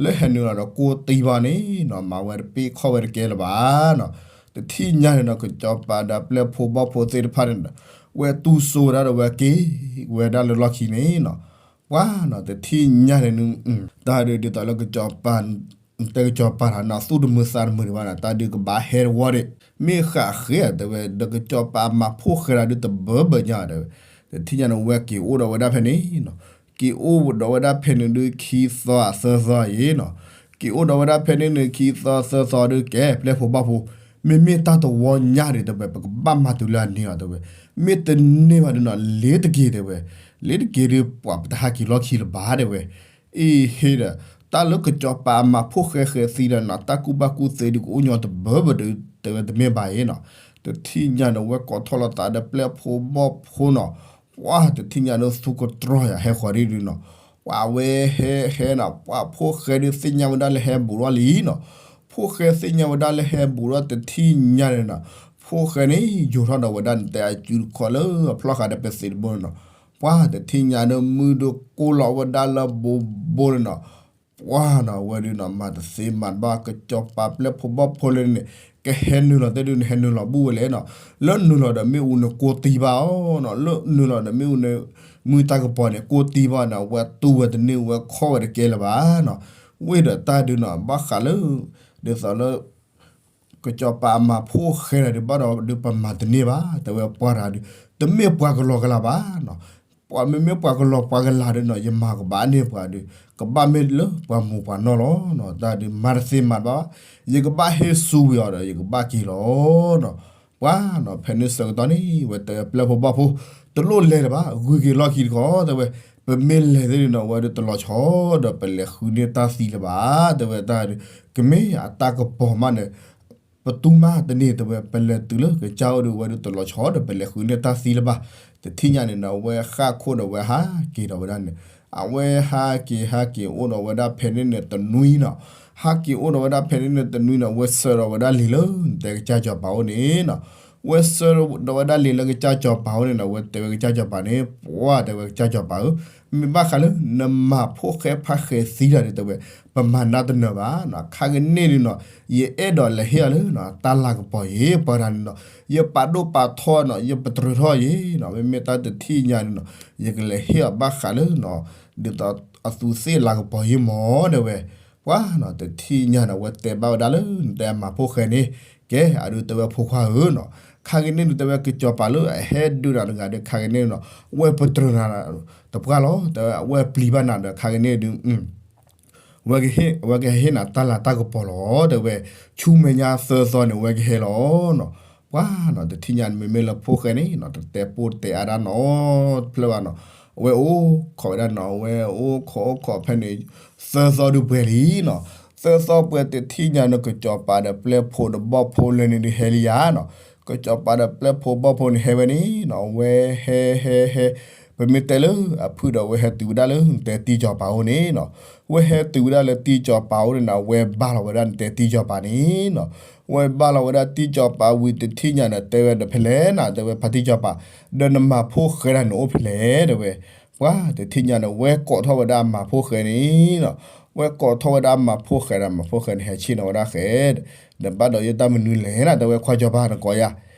လၢဟဲနုာ်လီၤဒီးကိၢ်တံၢ်ဘၣ်န့ၣ်နီၤ မၤဝဲတပ့ၢ်ခီၣ်ဝဲတကဲလၢၤဘၣ်နီၤ တထံၣ်ညါန့ၣ်နီၤ ကစီၤပၤဒီးပျဲၢ်ဖိဘီၣ်ဖိသ့ၣ်တဖၣ်န့ၣ်ဒီး ဝဲတူၢ်စိဝဲဒၣ်ဒီးဝဲက့ၤဝဲဒၣ်လၢလီၢ်ခံန့ၣ်နီၤ, ပှၤနီၤ တထံၣ်ညါန့ၣ် တၢ်ဒုးဒ်သိးလၢကစီၤပၤ တဲကစီၤပၤတၢ်နီၤ သူၣ်တမုာ်သးတမုာ်ဒံးဘၣ်နီၤ တၢ်ဒုးကဘၣ်ဟဲတဝီဒံး မ့ၢ်ဃးဃ့ဧါတဲဝဲ ဒီးကစီၤပၤအမၤဖိၣ်ဃဲတၢ်ဒုးတဘၢဘၢညါတဲဝဲ, တထံၣ်ညါန့ၣ် ဝဲက့ၤအိၣ်ဒီးဝဲဒၣ်ဖဲန့ၣ်နီၤ, က့ၤအိၣ်ဒီးဝဲဒၣ်ဖဲန့ၣ်ဒုးခံသီသၢသီအံၤနီၤ, က့ၤအိၣ်ဒီးဝဲဒၣ်ဖဲန့ၣ်န့ၣ် ခံသီသၢသီဒုးကဲ ပျဲၢ်ဖိဘီၣ်ဖိ မ့မ့ၢ်တၢ်တဝီညါဒံးတဲဝဲ ပကဘၣ်မၤတုၤလၢအန့ၣ်လီၤတဲဝဲ, မ့ၢ်တန့ၢ်ဘၣ်ဒုးနီၤ လ့ၤတက့ၤတဲဝဲ, လ့ၤတက့ၤဒုး ပှၤပတဟးက့ၤလီၢ်ခံလၢၤဘၣ်တဲဝဲ အံၤဟ့ဒီး တၢ်လၢကစီၤပၤအမၤဖိၣ်ဃဲဃဲၤသံဒီးနီၤ တၢ်ကူၣ်ဘၣ်ကူၣ်သ့ဒုးကအိၣ်ညီတဘၢဘၢဒုးတဲဝဲတမ့ၢ်ဘၣ်အံၤနီၤ, တထံၣ်ညါန့ၣ် ဝဲကိးထီၣ်လိာ်သးဒီးပျဲၢ်ဖိဘီၣ်ဖိနီၤ, ပှၤတထံၣ်ညါန့ၣ် သူကတြီယၤဟဲဃီၤဒ်ဒုးနီၤ, ပှၤဝဲဟဲဟဲနီၤ ပှၤဖိၣ်ဃဲဒုးသ့ၣ်ညါဝဲဒၣ်လၢဟဲဘူးထီၣ်လံနီၤ, ဖိၣ်ဃဲသ့ၣ်ညါဝဲဒၣ်လၢဟဲဘူးထီၣ်တထံၣ်ညါန့ၣ်နီၤ, ဖိၣ်ဃဲန့ၣ် ယိၤထီၣ်ဒီးဝဲဒၣ်နတဲအစုတခီလၢအဖျီၣ်ဃးဒီးပသံးတဘိန့ၣ်နီၤ, ပှၤတထံၣ်ညါန့ၣ် မုၢ်ဒုးကိၢ်လီၤဝဲဒၣ်လၢဘိဘိန့ၣ်နီၤ, ပှၤနီၤ အဝဲဒုးနီၤ မၤတသ့မၤတဘၣ် ကစီၤပၤပျဲၢ်ဖိဘီၣ်ဖိလၢန့ၣ် ကဟဲနုာ်လီၤတဲဒုးန့ၣ် ဟဲနုာ်လီၤဘူၣ်ဝဲလဲၣ်နီၤ, လၢနုာ်လီၤဒီးမ့ၣ်အူန့ၣ်ကိၢ်တံၢ်ဘၣ်အီၤနီၤ, လၢနုာ်လီၤဒီးမ့ၣ်အူန့ၣ် မုၢ်တၢ်ကပီၤန့ၣ် ကိၢ်တံၢ်ဘၣ်နီၤ, ဝဲတူၢ်ဝဲတန့ၢ် ဝဲခီၣ်ဝဲတကဲလၢၤဘၣ်နီၤ, ဝ့ၢ်ဒီးတၢ်ဒုးနီၤ ဘၣ်ဃးလၢ ဒ်သိးလၢ ကစီၤပၤအမၤဖိၣ်ဃဲတၢ်ဒုးဘၣ်ဒီးဒုးပမၤတန့ၢ်ဘၣ် တဲဝဲပှၤတၢ်ဒုး တမ့ၢ်ပှၤကလီကလီဘၣ်နီၤ, ပှၤမ့မ့ၢ်ပှၤကလီပှၤကလီဒုးနီၤ ယမၤကဘၣ်န့ၢ်ပှၤဒုး ကဘၣ်မ့ၢ်လၢပှၤမိၢ်ပှၤနီၢ်လီၤနီၤ, တၢ်ဒုးမၤတသ့မၤတဘၣ်ဘၣ်, ယကဘၣ်ဟ့ၣ်ဆူဝံၤအီၤဒီး ယကဘၣ်က့ၤလီၤနီၤ, ပှၤနီၤ ဖဲန့ၣ်ဆၢကတီၢ်န့ၣ် ဝဲတဲဝဲပျဲၢ်ဖိဘီၣ်ဖိ တလိၣ်လဲၤလၢၤဘၣ် ဂုၤက့ၤလီၢ်ခံတခီ တဲဝဲ, ပမ့ၢ်လဲၤသ့ၣ်ဒုးနီၤ ဝဲဒုးတလီၤဆီဒီးပလဲၤဃုန့ၢ်တၢ်သံလၢၤဘၣ် တဲဝဲတၢ်ဒုး ကမ့ၢ်အတၢ်ကပီၤမးန့ၣ် ပတူၢ်မးတန့ၢ် တဲဝဲ ပလဲၤတုၤလၢကစၢ်အိၣ်ဒီးဝဲဒုးတလီၤဆီဒီး ပလဲၤဃုန့ၢ်တၢ်သံလၢၤဘၣ်, တထံၣ်ညါန့ၣ်နီၤ အဝဲဃၣ်ခိၣ်ဒီးဝဲဟးက့ၤဒီးဝဲဒၣ်န့ၣ်, အဝဲဟးက့ၤဟးက့ၤအိၣ်ဒီးဝဲဒၣ်ဖဲန့ၣ်န့ၣ်တနွံနီၤ, ဟးက့ၤအိၣ်ဒီးဝဲဒၣ်ဖဲန့ၣ်န့ၣ်တနွံနီၤ ဝဲဆှၢဒီးဝဲဒၣ်လံာ်လၢ နတဲကစၢ်စီၤပၤအိၣ်န့ၣ်နီၤ, ဝဲဆှၢဒီးဝဲဒၣ်လံာ်လၢကစၢ်စီၤပၤအိၣ်န့ၣ်နီၤ ဝဲတဲဝဲကစၢ်စီၤပၤန့ၣ် ပှၤတဲဝဲကစၢ်စီၤပၤဧၢ မ့ၢ်ဘၣ်ဃးလၢ နမၤဖိၣ်ဃဲဖးဃဲၤသံတၢ်ဒုးတဲဝဲ ပမၤနၢ်တနၢၤဘၣ်နီၤ, ခါကန့ၣ်ဒုးနီၤ ယအဲၣ်ဒိးလဲၤဟ့ၣ်အီၤလၢ တၢ်လၤကပီၤအံၤ ပှၤတၢ်ဒုးနီၤ, ယပာ်ဒိၣ်ပာ်ထီနီၤ ယပတြၢၤထီၣ်အံၤနီၤ, မ့မ့ၢ်တၢ်တထံၣ်ညါဒုးနီၤ ယကလဲၤဟ့ၣ်အီၤဘၣ်ဃးလၢနီၤ ဒ်သိးအသူးသ့ၣ်လၤကပီၤအံၤမၢ်တဲဝဲ, ပှၤနီၤ တထံၣ်ညါန့ၣ် ဝဲတဲဘၣ်ဝဲဒၣ်လၢ နတဲအမၤဖိၣ်ဃဲန့ၣ် ကဲအဒုးတဲဝဲဖိခွါဧၢနီၤ, ခါကန့ၣ်ဒုးတဲဝဲကစီၤပၤလၢအဟဲဒုးနၤတဂၤဒီး ခါကန့ၣ်နီၤ ဝဲပတြၢၤနၤ တပှၢ်လီၤ တဲဝဲ အဝဲပျံၤဘၣ်နၤဒီး ခါကန့ၣ်ဒုး ဝဲကဟ့ၣ် ဝဲကဟဲဟ့ၣ်နၤတၢ်လၤတၢ်ကပီၤလီၤ တဲဝဲ, ဆူမဲာ်ညါသၢသီန့ၣ် ဝဲကဟဲလီၤနီၤ, ပှၤနီၤ တထံၣ်ညါန့ၣ် မ့မ့ၢ်လၢဖိၣ်ဃဲန့ၣ်နီၤ တတဲပိၢ်တဲအါဒၣ်နီတဖျၢၣ်ဘၣ်နီၤ, အဝဲအိၣ်ခိးဝဲဒၣ်နီၤ အဝဲအိၣ်ခိးအိၣ်ခိးဖဲန့ၣ် သၢသီဒုးပှဲၤလံနီၤ, သၢသီပှဲၤတထံၣ်ညါန့ၣ် ကစီၤပၤဒီးပျဲၢ်ဖိဒီးဘီၣ်ဖိလၢန့ၣ်ဒုးဟဲလံယါနီၤ, ကစီၤပၤဒီးပျဲၢ်ဖိဘီၣ်ဖိန့ၣ်ဟဲဝဲန့ၣ်နီၤ ဝဲဟဲဟဲဟဲ ပမ့ၢ်တဲလၢအဖုၣ်ဒီး ဝဲဟဲတုၤဝဲဒၣ်လၢနတဲတံၢ်စီၤပၤအိၣ်န့ၣ်နီၤ, ဝဲဟဲတုၤဝဲဒၣ်လၢတံၢ်စီၤပၤအိၣ်န့ၣ်နီၤ ဝဲဘၣ်လီၤဝဲဒၣ်နတဲတံၢ်စီၤပၤန့ၣ်နီၤ, ဝဲဘၣ်လီၤဝဲဒၣ်တံၢ်စီၤပၤဝံၤတထံၣ်ညါန့ၣ် တဲဝဲဒီးဖဲလဲၣ်နၤ တဲဝဲဖါတံၢ်စီၤပၤ, ဒီးနမၤဖိၣ်ဃဲတၢ်န့ၣ်အိၣ်ဖဲလဲၣ်တဲဝဲ, ပှၤတထံၣ်ညါန့ၣ် ဝဲကိးထီၣ်ဝဲဒၣ်အမၤဖိၣ်ဃဲန့ၣ်နီၤ, ဝဲကိးထီၣ်ဝဲဒၣ်အမၤဖိၣ်ဃဲဒီး မၤဖိၣ်ဃဲန့ၣ် ဟဲဆ့ၣ်နီၤဝဲဒၣ်ဃဲ ဒီးဘၣ်ဒီးယတၢ်မနုၤလဲၣ်နၤ တဲဝဲခွါစီၤပၤနကိးယၤ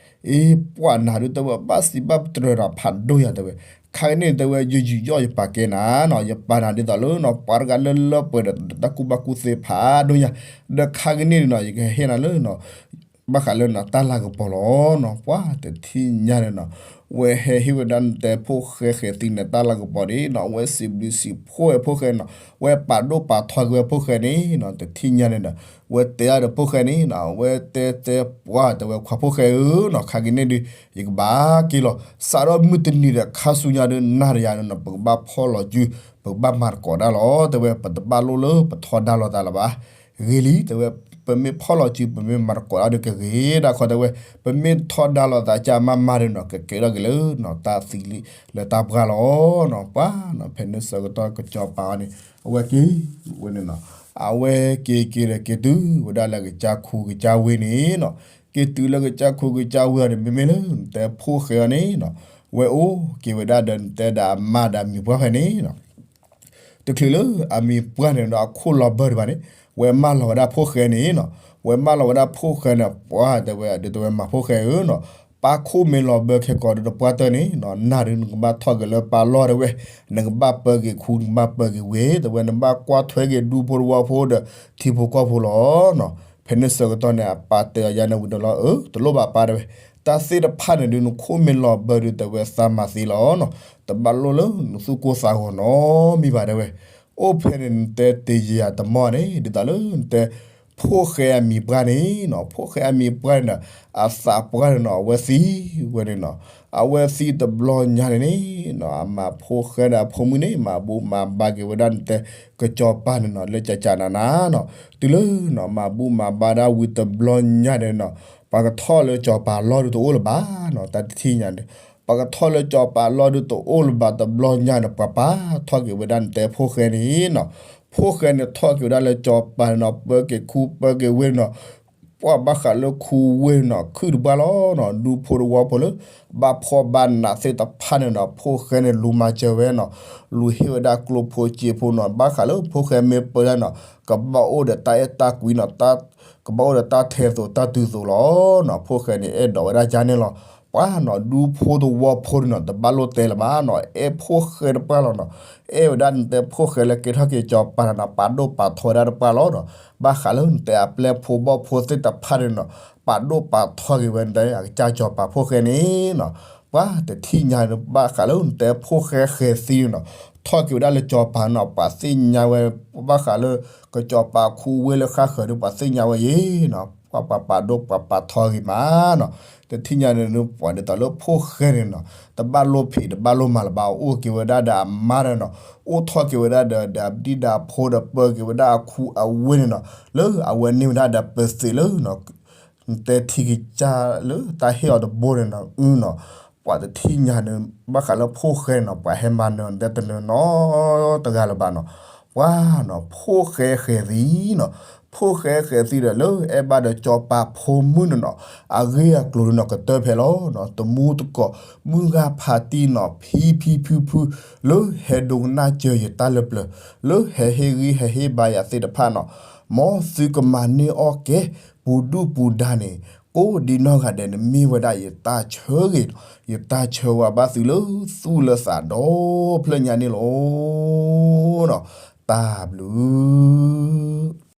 အ့ ပှၤနၤဒုးတဲဝဲ ဘၣ်စံးဘၣ်ပတြၢၤဒီးဖးဒိၣ်ယၤတဲဝဲ, ခါကန့ၣ်တဲဝဲ ယယူးယီၣ်ယပာ်ကဲနၤနီၤ, ယပာ်နၤဒ်သိးလၢနီၤ ပှၤတဂၤလၢလၢပှဲၤဒီးတၢ်ကူၣ်ဘၣ်ကူၣ်သ့ဖးဒိၣ်ညါ, ဒီးခါကန့ၣ်နီၤ ယကဟဲဟ့ၣ်နၤလၢနီၤ ဘၣ်ဃးလၢနတၢ်လၤကပီၤလီၤနီၤ, ပှၤတထံၣ်ညါန့ၣ်နီၤ, ဝဲဟဲဟ့ၣ်ဝဲဒၣ်နတဲဖိၣ်ဃဲဃဲၤသံန့ၣ် တၢ်လၤကပီၤန့ၣ်နီၤ, ဝဲစံးဘျုးစံးဖှိၣ်ဝဲဖိၣ်ဃဲနီၤ, ဝဲပာ်ဒိၣ်ပာ်ထီက့ၤဝဲဖိၣ်ဃဲန့ၣ်နီၤ, တထံၣ်ညါန့ၣ်ဒီး ဝဲတဲအါဒီးဖိၣ်ဃဲန့ၣ်နီၤ, ဝဲတဲတဲပှၤတဲဝဲခွါဖိၣ်ဃဲဧၢနီၤ, ခါက့ၤန့ၣ်ဒုး ယကဘၣ်က့ၤလီၤ, စးထီၣ်မုၢ်တနံၤဒီးခါဆူညါဒုး နၤတယၤန့ၣ်နီၤ ပကဘၣ်ဖီၣ်လီၤစု ပကဘၣ်မၤသကိးတၢ်လီၤ, တဲဝဲ ပတဘၣ်လိၣ်လၢပထီဒါလိာ်သးလၢၤဘၣ် ဂ့ၤလံ တဲဝဲ, ပမ့ၢ်ဖီၣ်လီၤစု ပမ့ၢ်မၤသကိးတၢ်ဒုးကဂ့ၤဒၣ်ခီ တဲဝဲ, ပမ့ၢ်ထီဒါလိာ်သးကမၢ်မၢ်ဒုးနီၤ ကကဲထီၣ်က့ၤလၢနီၤ တၢ်သံလံ လၢတၢ်ပှၢ်လီၤနီၤ, ပှၤနီၤ ဖဲန့ၣ်ဆၢကတီၢ်ကစီၤပၤအီၤန့ၣ် အဝဲက့ၤဝဲန့ၣ်နီၤ, အဝဲက့ၤက့ၤဒီးက့ၤတုၤဝဲဒၣ်လၢကစၢ်ခူကစၢ်ဝ့ၢ်န့ၣ်နီၤ, က့ၤတုၤလၢကစၢ်ခူကစၢ်ဝ့ၢ်အီၤန့ၣ် မ့မ့ၢ်လၢနတဲဖိၣ်ဃဲအီၤန့ၣ်နီၤ, ဝဲအိၣ်က့ၤဝဲဒၣ်ဒီးနတဲဒီးအမါဒီးအမံၤပှၢ်ဖဲန့ၣ်နီၤ တချုးလၢအမံၤပှၢ်န့ၣ်ဒီးအခိၣ်လီၤဘၢၣ်ဒံးဘၣ်န့ၣ်, ဝဲမၢလီၤဝဲဒၣ်ဖိၣ်ဃဲန့ၣ်နီၤ, ဝဲမၢလီၤဝဲဒၣ်ဖိၣ်ဃဲန့ၣ် ပှၤတဲဝဲဒုးတဲဝဲမၤဖိၣ်ဃဲဧၢနီၤ, ပၢ်ခိၣ်မ့ၢ်လီၤဘၢခဲကိာ်ဒီးတပှၢ်တၢၢ်န့ၣ်နီၤ နၤဒုးနကဘၣ်ထီၣ်က့ၤလၢပၢ်လီၢ်တဲဝဲ, နကဘၣ်ပၢက့ၤခူ နကဘၣ်ပၢက့ၤဝ့ၢ် တဲဝဲ နဘၣ်ကွၢ်ထွဲက့ၤဒူဖိတဝီဖိဒီးထံဖိကီၢ်ဖိလီၤနီၤ. ဖဲန့ၣ်ဆၢကတီၢ်န့ၣ် အပၢ်တဲအီၤယါန့ၣ်ဝံၤဒီးလီၤ အၢ တလိၣ်ဘၣ်ပၢ်တဲဝဲ, တၢ်သ့ၣ်တဖၣ်န့ၣ်ဒုး နခိၣ်မ့ၢ်လီၤဘၢဒုးတဲဝဲသးမၤသ့လီၤနီၤ, တဘၣ်လိၣ်လၢနသူၣ်ကိၢ်သးဂီၤနီတမံၤဘၣ်တဲဝဲ. အိၣ်ဖဲန့ၣ် နတဲတ့ၢ်ယၤတမီၢ်န့ၣ် ဒ်သိးလၢနတဲ ဖိၣ်ဃဲအမံၤပှၢ်န့ၣ်နီၤ, ဖိၣ်ဃဲအမံၤပှၢ်န့ၣ်ဒီး အသးပှၢ်န့ၣ်နီၤ အဝဲသံဝဲန့ၣ်နီၤ, အဝဲသံတဘျီညါန့ၣ်န့ၣ်နီၤ အမၤဖိၣ်ဃဲဒီးအဖိမုၣ်န့ၣ် မၤဘူၣ်မၤဘါက့ၤဝဲဒၣ်နတဲ ကစီၤပၤန့ၣ်နီၤ လၢကကနနနီၤ, တုၤလၢနီၤ မၤဘူၣ်မၤဘါဒၣ်ဝံၤတဘျီညါန့ၣ်နီၤ ပှၤကထီၣ်လၢစီၤပၤလီၢ်ဒုးတအိၣ်လၢၤဘၣ်နီၤ, တၢ်တထံၣ်ညါန့ၣ် ပှၤကထီၣ်လၢစီၤပၤလီၢ်ဒုးတအိၣ်လၢၤဘၣ်တဘျီညါန့ၣ် ပှၤပာ်ထီၣ်က့ၤဝဲဒၣ်နတဲဖိၣ်ဃဲန့ၣ်နီၤ, ဖိၣ်ဃဲန့ၣ်ထီၣ်က့ၤဝဲဒၣ်လၢစီၤပၤန့ၣ်နီၤ ပၢက့ၤခူပၢက့ၤဝ့ၢ်န့ၣ်နီၤ, ပှၤဘၣ်ဃးလၢခူဝ့ၢ်န့ၣ်နီၤ ခုၣ်တပှၢ်လီၤနီၤ, ဒူဖိတဝီဖိလၢ ဘၣ်ဖှီၣ်ဘၣ်နးသ့ၣ်တဖၣ်န့ၣ်နီၤ ဖိၣ်ဃဲန့ၣ်လူၤမၤစၢၤဝဲနီၤ, လူၤဟ့ၣ်ဝဲဒၣ်ကျိဖိစ့ဖိနီၤ, ဘၣ်ဃးလၢဖိၣ်ဃဲမ့ၢ်ပၢဒၣ်နီၤ ကဘၣ်အိၣ်ဒီးတၢ်အဲၣ်တၢ်ကွံနီၤ, ကဘၣ်အိၣ်ဒီးတၢ်ထဲသိးတၢ်တုၤသိးလီၤနီၤ, ဖိၣ်ဃဲန့ၣ်အဲၣ်ဒိးဝဲဒၣ်ယါန့ၣ်လီၤ. ပှၤနီၤ ဒူဖိတဝီဖိန့ၣ်နီၤ တဘၣ်လိၣ်တဲလၢၤဘၣ်နီၤ အဲၣ်ဖိၣ်ဃဲတပှၢ်လီၤနီၤ, အဲၣ်ဝဲဒၣ်နတဲဖိၣ်ဃဲလၢကဲထီၣ်က့ၤစီၤပၤန့ၣ်နီၤ ပာ်ဒိၣ်ပာ်ထီဝဲဒၣ်တပှၢ်လီၤနီၤ, ဘၣ်ဃးလၢနတဲအပျဲၢ်ဖိဘီၣ်ဖိသ့ၣ်တဖၣ်န့ၣ်နီၤ ပာ်ဒိၣ်ပာ်ထီက့ၤဝဲနတဲအကစၢ်စီၤပၤဖိၣ်ဃဲန့ၣ်နီၤ, ပှၤတထံၣ်ညါန့ၣ် ဘၣ်ဃးလၢနတဲဖိၣ်ဃဲဃဲၤသံန့ၣ်နီၤ ထီၣ်က့ၤဝဲဒၣ်လၢစီၤပၤနီၤ ပှၤသ့ၣ်ညါဝဲ, ဘၣ်ဃးလၢ ကစီၤပၤခူဝ့ၢ်လၢဃၣ်ဃၢၤဒီး ပှၤသ့ၣ်ညါဝဲယဲနီၤ, ပှၤပာ်ပာ်ဒိၣ်ပှၤပာ်ထီက့ၤမးနီၤ, တထံၣ်ညါန့ၣ် ပှၤဒ်သိးလၢဖိၣ်ဃဲန့ၣ်နီၤ တဘၣ်လိၣ်ဖံးတဘၣ်လိၣ်မၤလၢၤဘၣ် အိၣ်က့ၤဝဲဒၣ်ဒီးအမါဒီးနီၤ, အိၣ်ထီၣ်က့ၤဝဲဒၣ်ဒီး ဒီးအဒံၣ်ဒီးအဖိဒီး ပၢက့ၤဝဲဒၣ်အခူအဝ့ၢ်န့ၣ်နီၤ, လၢအဝဲန့ၢ်ဝဲဒၣ်ဒီးပသံးလၢ နတဲထံကစၢ်လၢတၢ်ဟ့ၣ်အီၤတဘိန့ၣ်နီၤ, အုနီၤ, ပှၤတထံၣ်ညါန့ၣ် ဘၣ်ဃးလၢဖိၣ်ဃဲန့ၣ်နီၤ ပှၤဟဲမၤနၢၤနတဲတနၢၤနီတဂၤလၢၤဘၣ်နီၤ, ပှၤနီၤ ဖိၣ်ဃဲဃဲၤသံနီၤ, ဖိၣ်ဃဲဃဲၤသံဒီးလၢအဲၣ်ဘၣ်ဒီးစီၤပၤဖိမုၣ်န့ၣ်နီၤ, အဂ့ၢ်အကျိၤန့ၣ်နီၤ ကတၢၢ်ဖဲလီၤနီၤ, တမူတကိး မုၢ်ဂၤဖးတံၢ်နီၤ ဖံဖံဖုဖု လၢဟဲဒိကနၣ်စၢၤယတၢ်လၢပျၢၤ လၢဟဲဟ့ၣ်ဂံၢ်ဟဲဟ့ၣ်ဘါယၤသ့ၣ်တဖၣ်နီၤ, မ်သုကမၤန့ၢ်အီၣ်ကဲ ပူၤဒုၣ်ပူၤဒါန့ၣ် ကိးဒံနီၢ်ဂၤဒဲးန့ၣ် မ့ၢ်ဝဲဒၣ်ယတၢ်ဆၢဂ့ၤ, ယတၢ်ဆၢဝါဘၣ်သုလၢသူၣ်လၢသးဒီဖျၢၣ်ညါန့ၣ်လီၤ. တၢ်ဘျုး